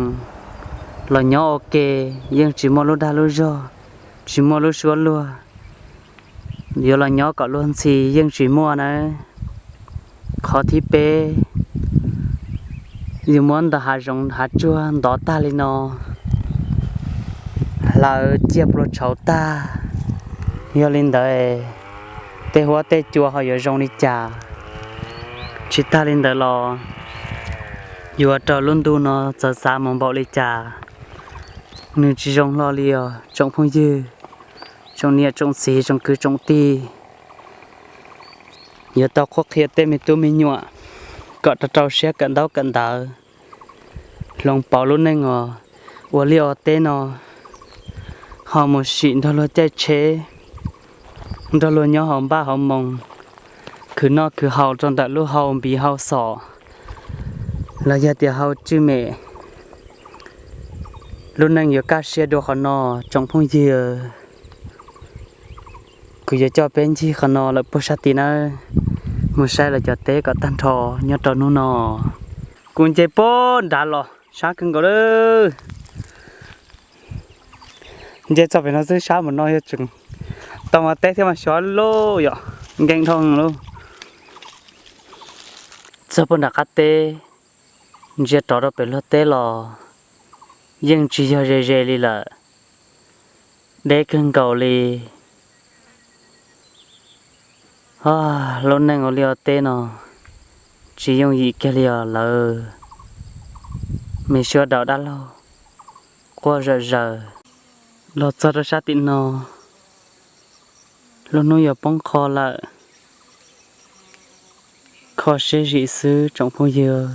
los nyob ua ke, yeej tsis muaj lub dag lub zog, tsis muaj lub suab luag, yuav los nyob kom luag ntxhi yeej tsis muaj nawb. Qhov thib peb, yus muab ntawm hav zoov hav tsuag ntov tag li no, hlawv ciaj plua tshauv tag. Yog li ntawd, tej huab tej cua ho yuav zoo li cas? Tsis tag li ntawd los, yuav rau lub ntuj no txawv txav mus npaum li cas? Nws tsis zoo hlo li os tsoom phooj ywg, tsoom niam tsoom txiv, tsoom kwv tsoom tij. Yuav tau qhuab qhia tej me tub me nyuam kom rau rau siab kawm ntaub kawm ntawv, hloov pauv lub neej os, ua liaj ua teb no ho mus sim nrog luag caij tsheb, nrog luag nyob hauv npaj hauv moos, khwv noj khwv haus rau ntawm lub hau npiv hau xom los yog tias hau tswj mem. Lub neej yuav kaj siab dua qhov no tsoom phooj ywg. Kuv yuav coj peb ncig qhov no lawm puag sab tid nawb, mus saib lawv cov teb kom tag nrho nyob rau hnub no. Kuv nce puag nrad los sab kawg nkaus lawm. Nce txog pem no xwb sab mus no yog tseem tau mas teb thiab mas xyov lauj yom, nkees dhau lauj. Txog puag nram qab teb, ntsia rov rau pem luag teb los yeej tsis yog ze ze li lawm, deb kawg nkaus li. Lub neej ua liaj ua teb no tsis yooj yim kiag li os lawv. Me suab daus dab laug quaj zom zaws. Los txog rau sab tim no, lub hnub yuav poob qho lawm, kho siab zim xwb tsoom phooj ywg.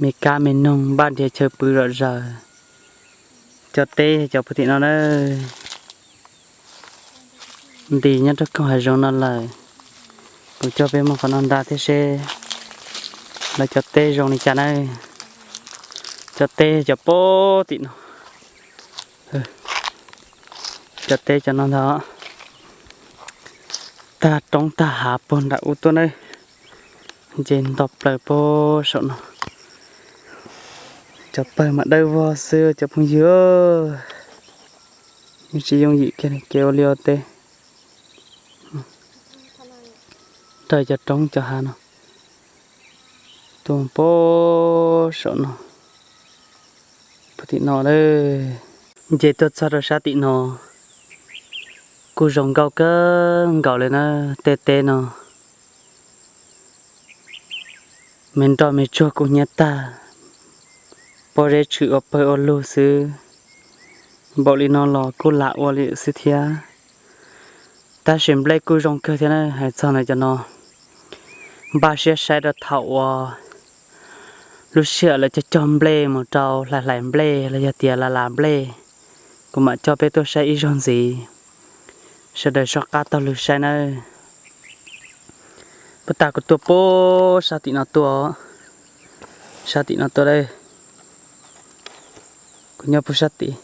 Me kab me noog npaj nrhiav chaw pw zom zaws. Cov teb cov puag tim no na, ntis nyob rau koog hav zoov no lawm. Kuv coj peb mus qhov no nta thiab seb lawv cov teb zoo li cas na. Cov teb cov puag tim no, cov teb cov no ntag. Tag roob tag hav puag nram ub tuaj na, nce nto plaws puag saum no. Cov pawg mas dawb vog xwb cov phooj ywg. Yeej tsis yooj yim kiag kev ua liaj ua teb. Raws cov roob cov hav no tuaj puag saum no, puag tim no lawm. Nce tuaj txog rau sab tim no kuj zoo nkauj kawg nkaus li na, tej teb no. Me nroj me tsuag kuj hnyiab tag, pob zeb tshwm ua pawg ua lug xwb. Npaum li no los kuj lam ua li xwb thiab. Tab sis nplej kuj zoo kawg thiab na, hais txog ntawm cov no, npaj siab saib rau thaum uas lub sij hawm lawv cog cog nplej mus rau hlais hlais nplej los yog tias las las nplej, kuv mam coj peb tuaj saib ib zaug ntxiv. Sawv daws soj qab taug lw saib nawb. Puag ta kuv tuaj puag sab tim no tuaj, sab tim no tuaj lawm. Kuv nyob puag sab tim,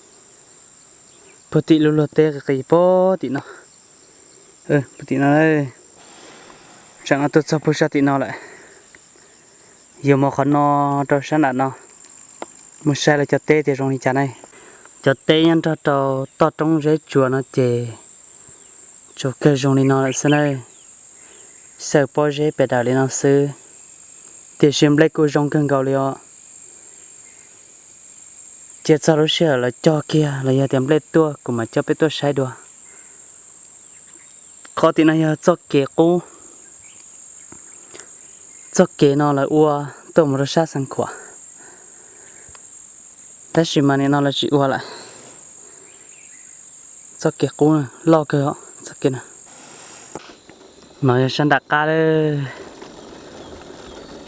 puag tim lub luag teb qis qis puag tim no, puag tim no. Tseem tuaj txog puag sab tim no lawm. Yuav mus qhov no rau sab nram no, mus saib lawv cov teb tias zoo li cas ne. Cov teb nyob nrog rau toj roob zeb tsuas no ces tsuas kawg zoo li no lawm xwb na. Xyaw pob zeb pes daws li no xwb, tiam sis nplej kuj zoo kawg nkaus li os. Cia txog lub sij hawm lawv cog kiag los yog tias nplej tuaj kuv mam coj peb tuaj saib dua. Qhov tim no yog txoj kev qub. Txoj kev no lawv ua tuaj mus rau sab Xeev Khuam, tab sis mas nim no lawv tsis ua lawm. Txoj kev qub loj kawg os txoj kev no. No yog sab nram qab,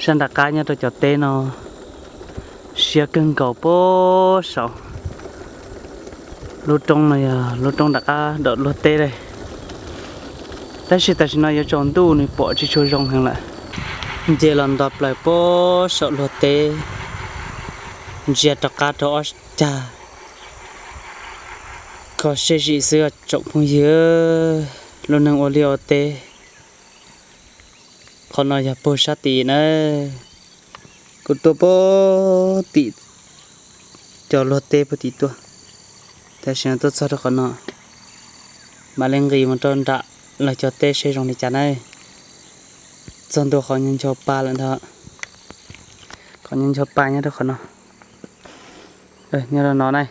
sab nram qab nyob rau cov teb no siab kawg nkaus puag saud. Lub roob no yog lub roob nram qab dam luag teb lawm, tab sis tam sim no yuav tsaus ntuj nws pom tsis tshua zoo heev lawm. Nce los nto plaws puag saum luag teb, ntsia rov qab rau ob cag, kho siab zim xwb tsoom phooj ywg, lub neej ua liaj ua teb. Qhov no yog puag sab tid na, kuv tuaj puag tim cov luag teb puag tim tuaj, tam sim no tuaj txog rau qhov no, mam li nqis mus rau nram lawv cov teb seb zoo li cas na. Txog ntua qhov ncho pa lawm ntag, qhov ncho pa nyob rau qhov no, nyob rau no na.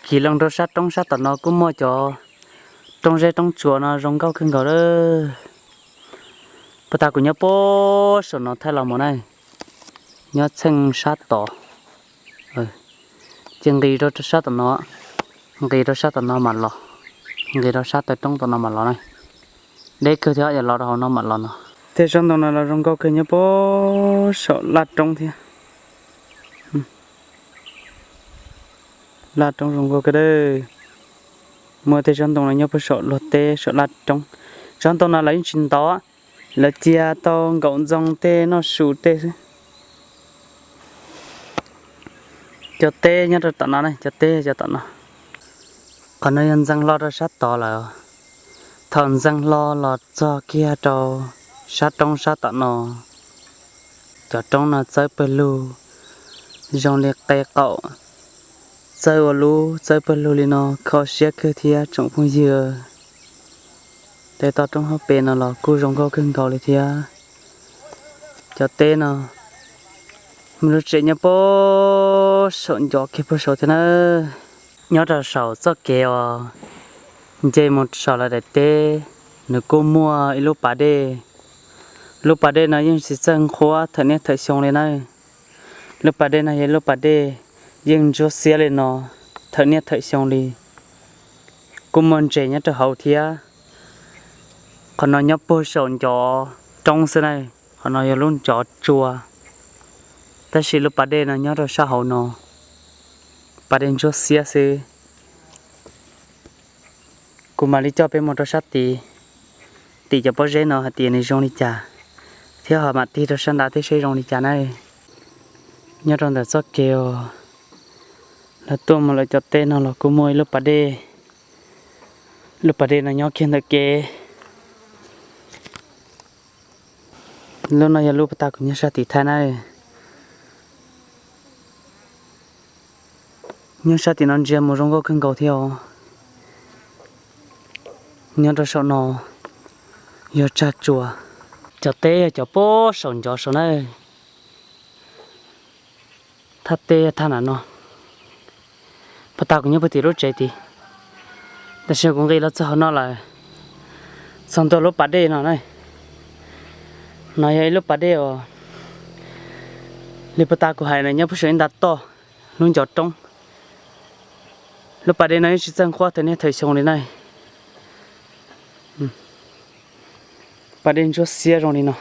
Kis loo rau sab roob sab tom no kuj muaj cov roob zeb roob tsuas no zoo nkauj kawg nkaus lawm. Puag ta kuv nyob puag saum no thaij los mus na, nyob txheej sab tod, ces nqis rau sab tom no, nqis rau sab tom no mam los, nqis rau sab taw roob tom no mam los na. Deb kawg thiab, yog los rau hauv no mam los no. Tej tsob ntoo no los zoo nkauj kawg, nyob puag saum laj roob thiab. Laj roob zoo nkauj kawg. Muaj tej tsob ntoo no nyob puag saum luag teb saum laj roob. Tsob ntoo no lawv yeej tsis ntov, lawv cia tau nkaum ntxoov tej noj su tej xwb. Cov teb nyob rau tom no, cov teb cov tom no. Qhov no yog ntxeev hlo rau sab tod lawm. Thaum ntxeev hlo los txog kiag rau sab roob sab tom no, cov roob no txawb pawg lug zoo li qe qaum, txawb ua lub txawb pawg lug li no kho siab kawg thiab tsoom phooj ywg. Tej toj roob hauv pes no los kuj zoo nkauj kawg nkaus li thiab. Cov teb no, muaj lub tsev nyob puag saum ncov kiag puag saud thiab na. Nyob rau saum txoj kev uas nce mus saum lawv daim teb, nws kuj muaj ib lub pas dej. Lub pas dej no yeej tsis txawj nqhuab thawm niaj thawm xyoo li na. Lub pas dej no yog lub pas dej yeej ntsuab xiab li no thawm niaj thawm xyoo li. Kuj muaj ntses nyob rau hauv thiab. Qhov no nyob puag saum ncov roob xwb na, qhov no yog lub ncov tsua, tab sis lub pas dej no nyob rau sab hauv no, pas dej ntsuab xiab xwb. Kuv mam li coj peb mus rau sab tid, tim cov pob zeb no hais tias nws zoo li cas, thiab ho mam tig rau sab nrad thiab seb zoo li cas na. Nyob rau ntawm txoj kev uas lawv tuaj mus lawv cov teb no los kuj muaj ib lub pas dej. Lub pas dej no nyob kiag ntawm kev. Lub no yog lub puag ta kuv nyob sab tim thaij na. Nyob sab tim no ntsia mus zoo nkauj kawg nkaus thiab os. Nyob rau saum no yog tsag tsua. Cov teb yog cov puag saum ncov saud na. Thaj teb thaj nram no. Puag ta kuv nyob puag tim lub tsev tid, tab sis kuv nqis los txog hauv no lawm, txog ntua lub pas dej no na. No yog ib lub pas dej uas li puag ta kuv hais na, nyob puag saum ib nta toj lub ncov roob. Lub pas dej no yeej tsis txawj nqhuab thawm niaj thawm xyoo li na. Pas dej ntsuab xiab zoo li no.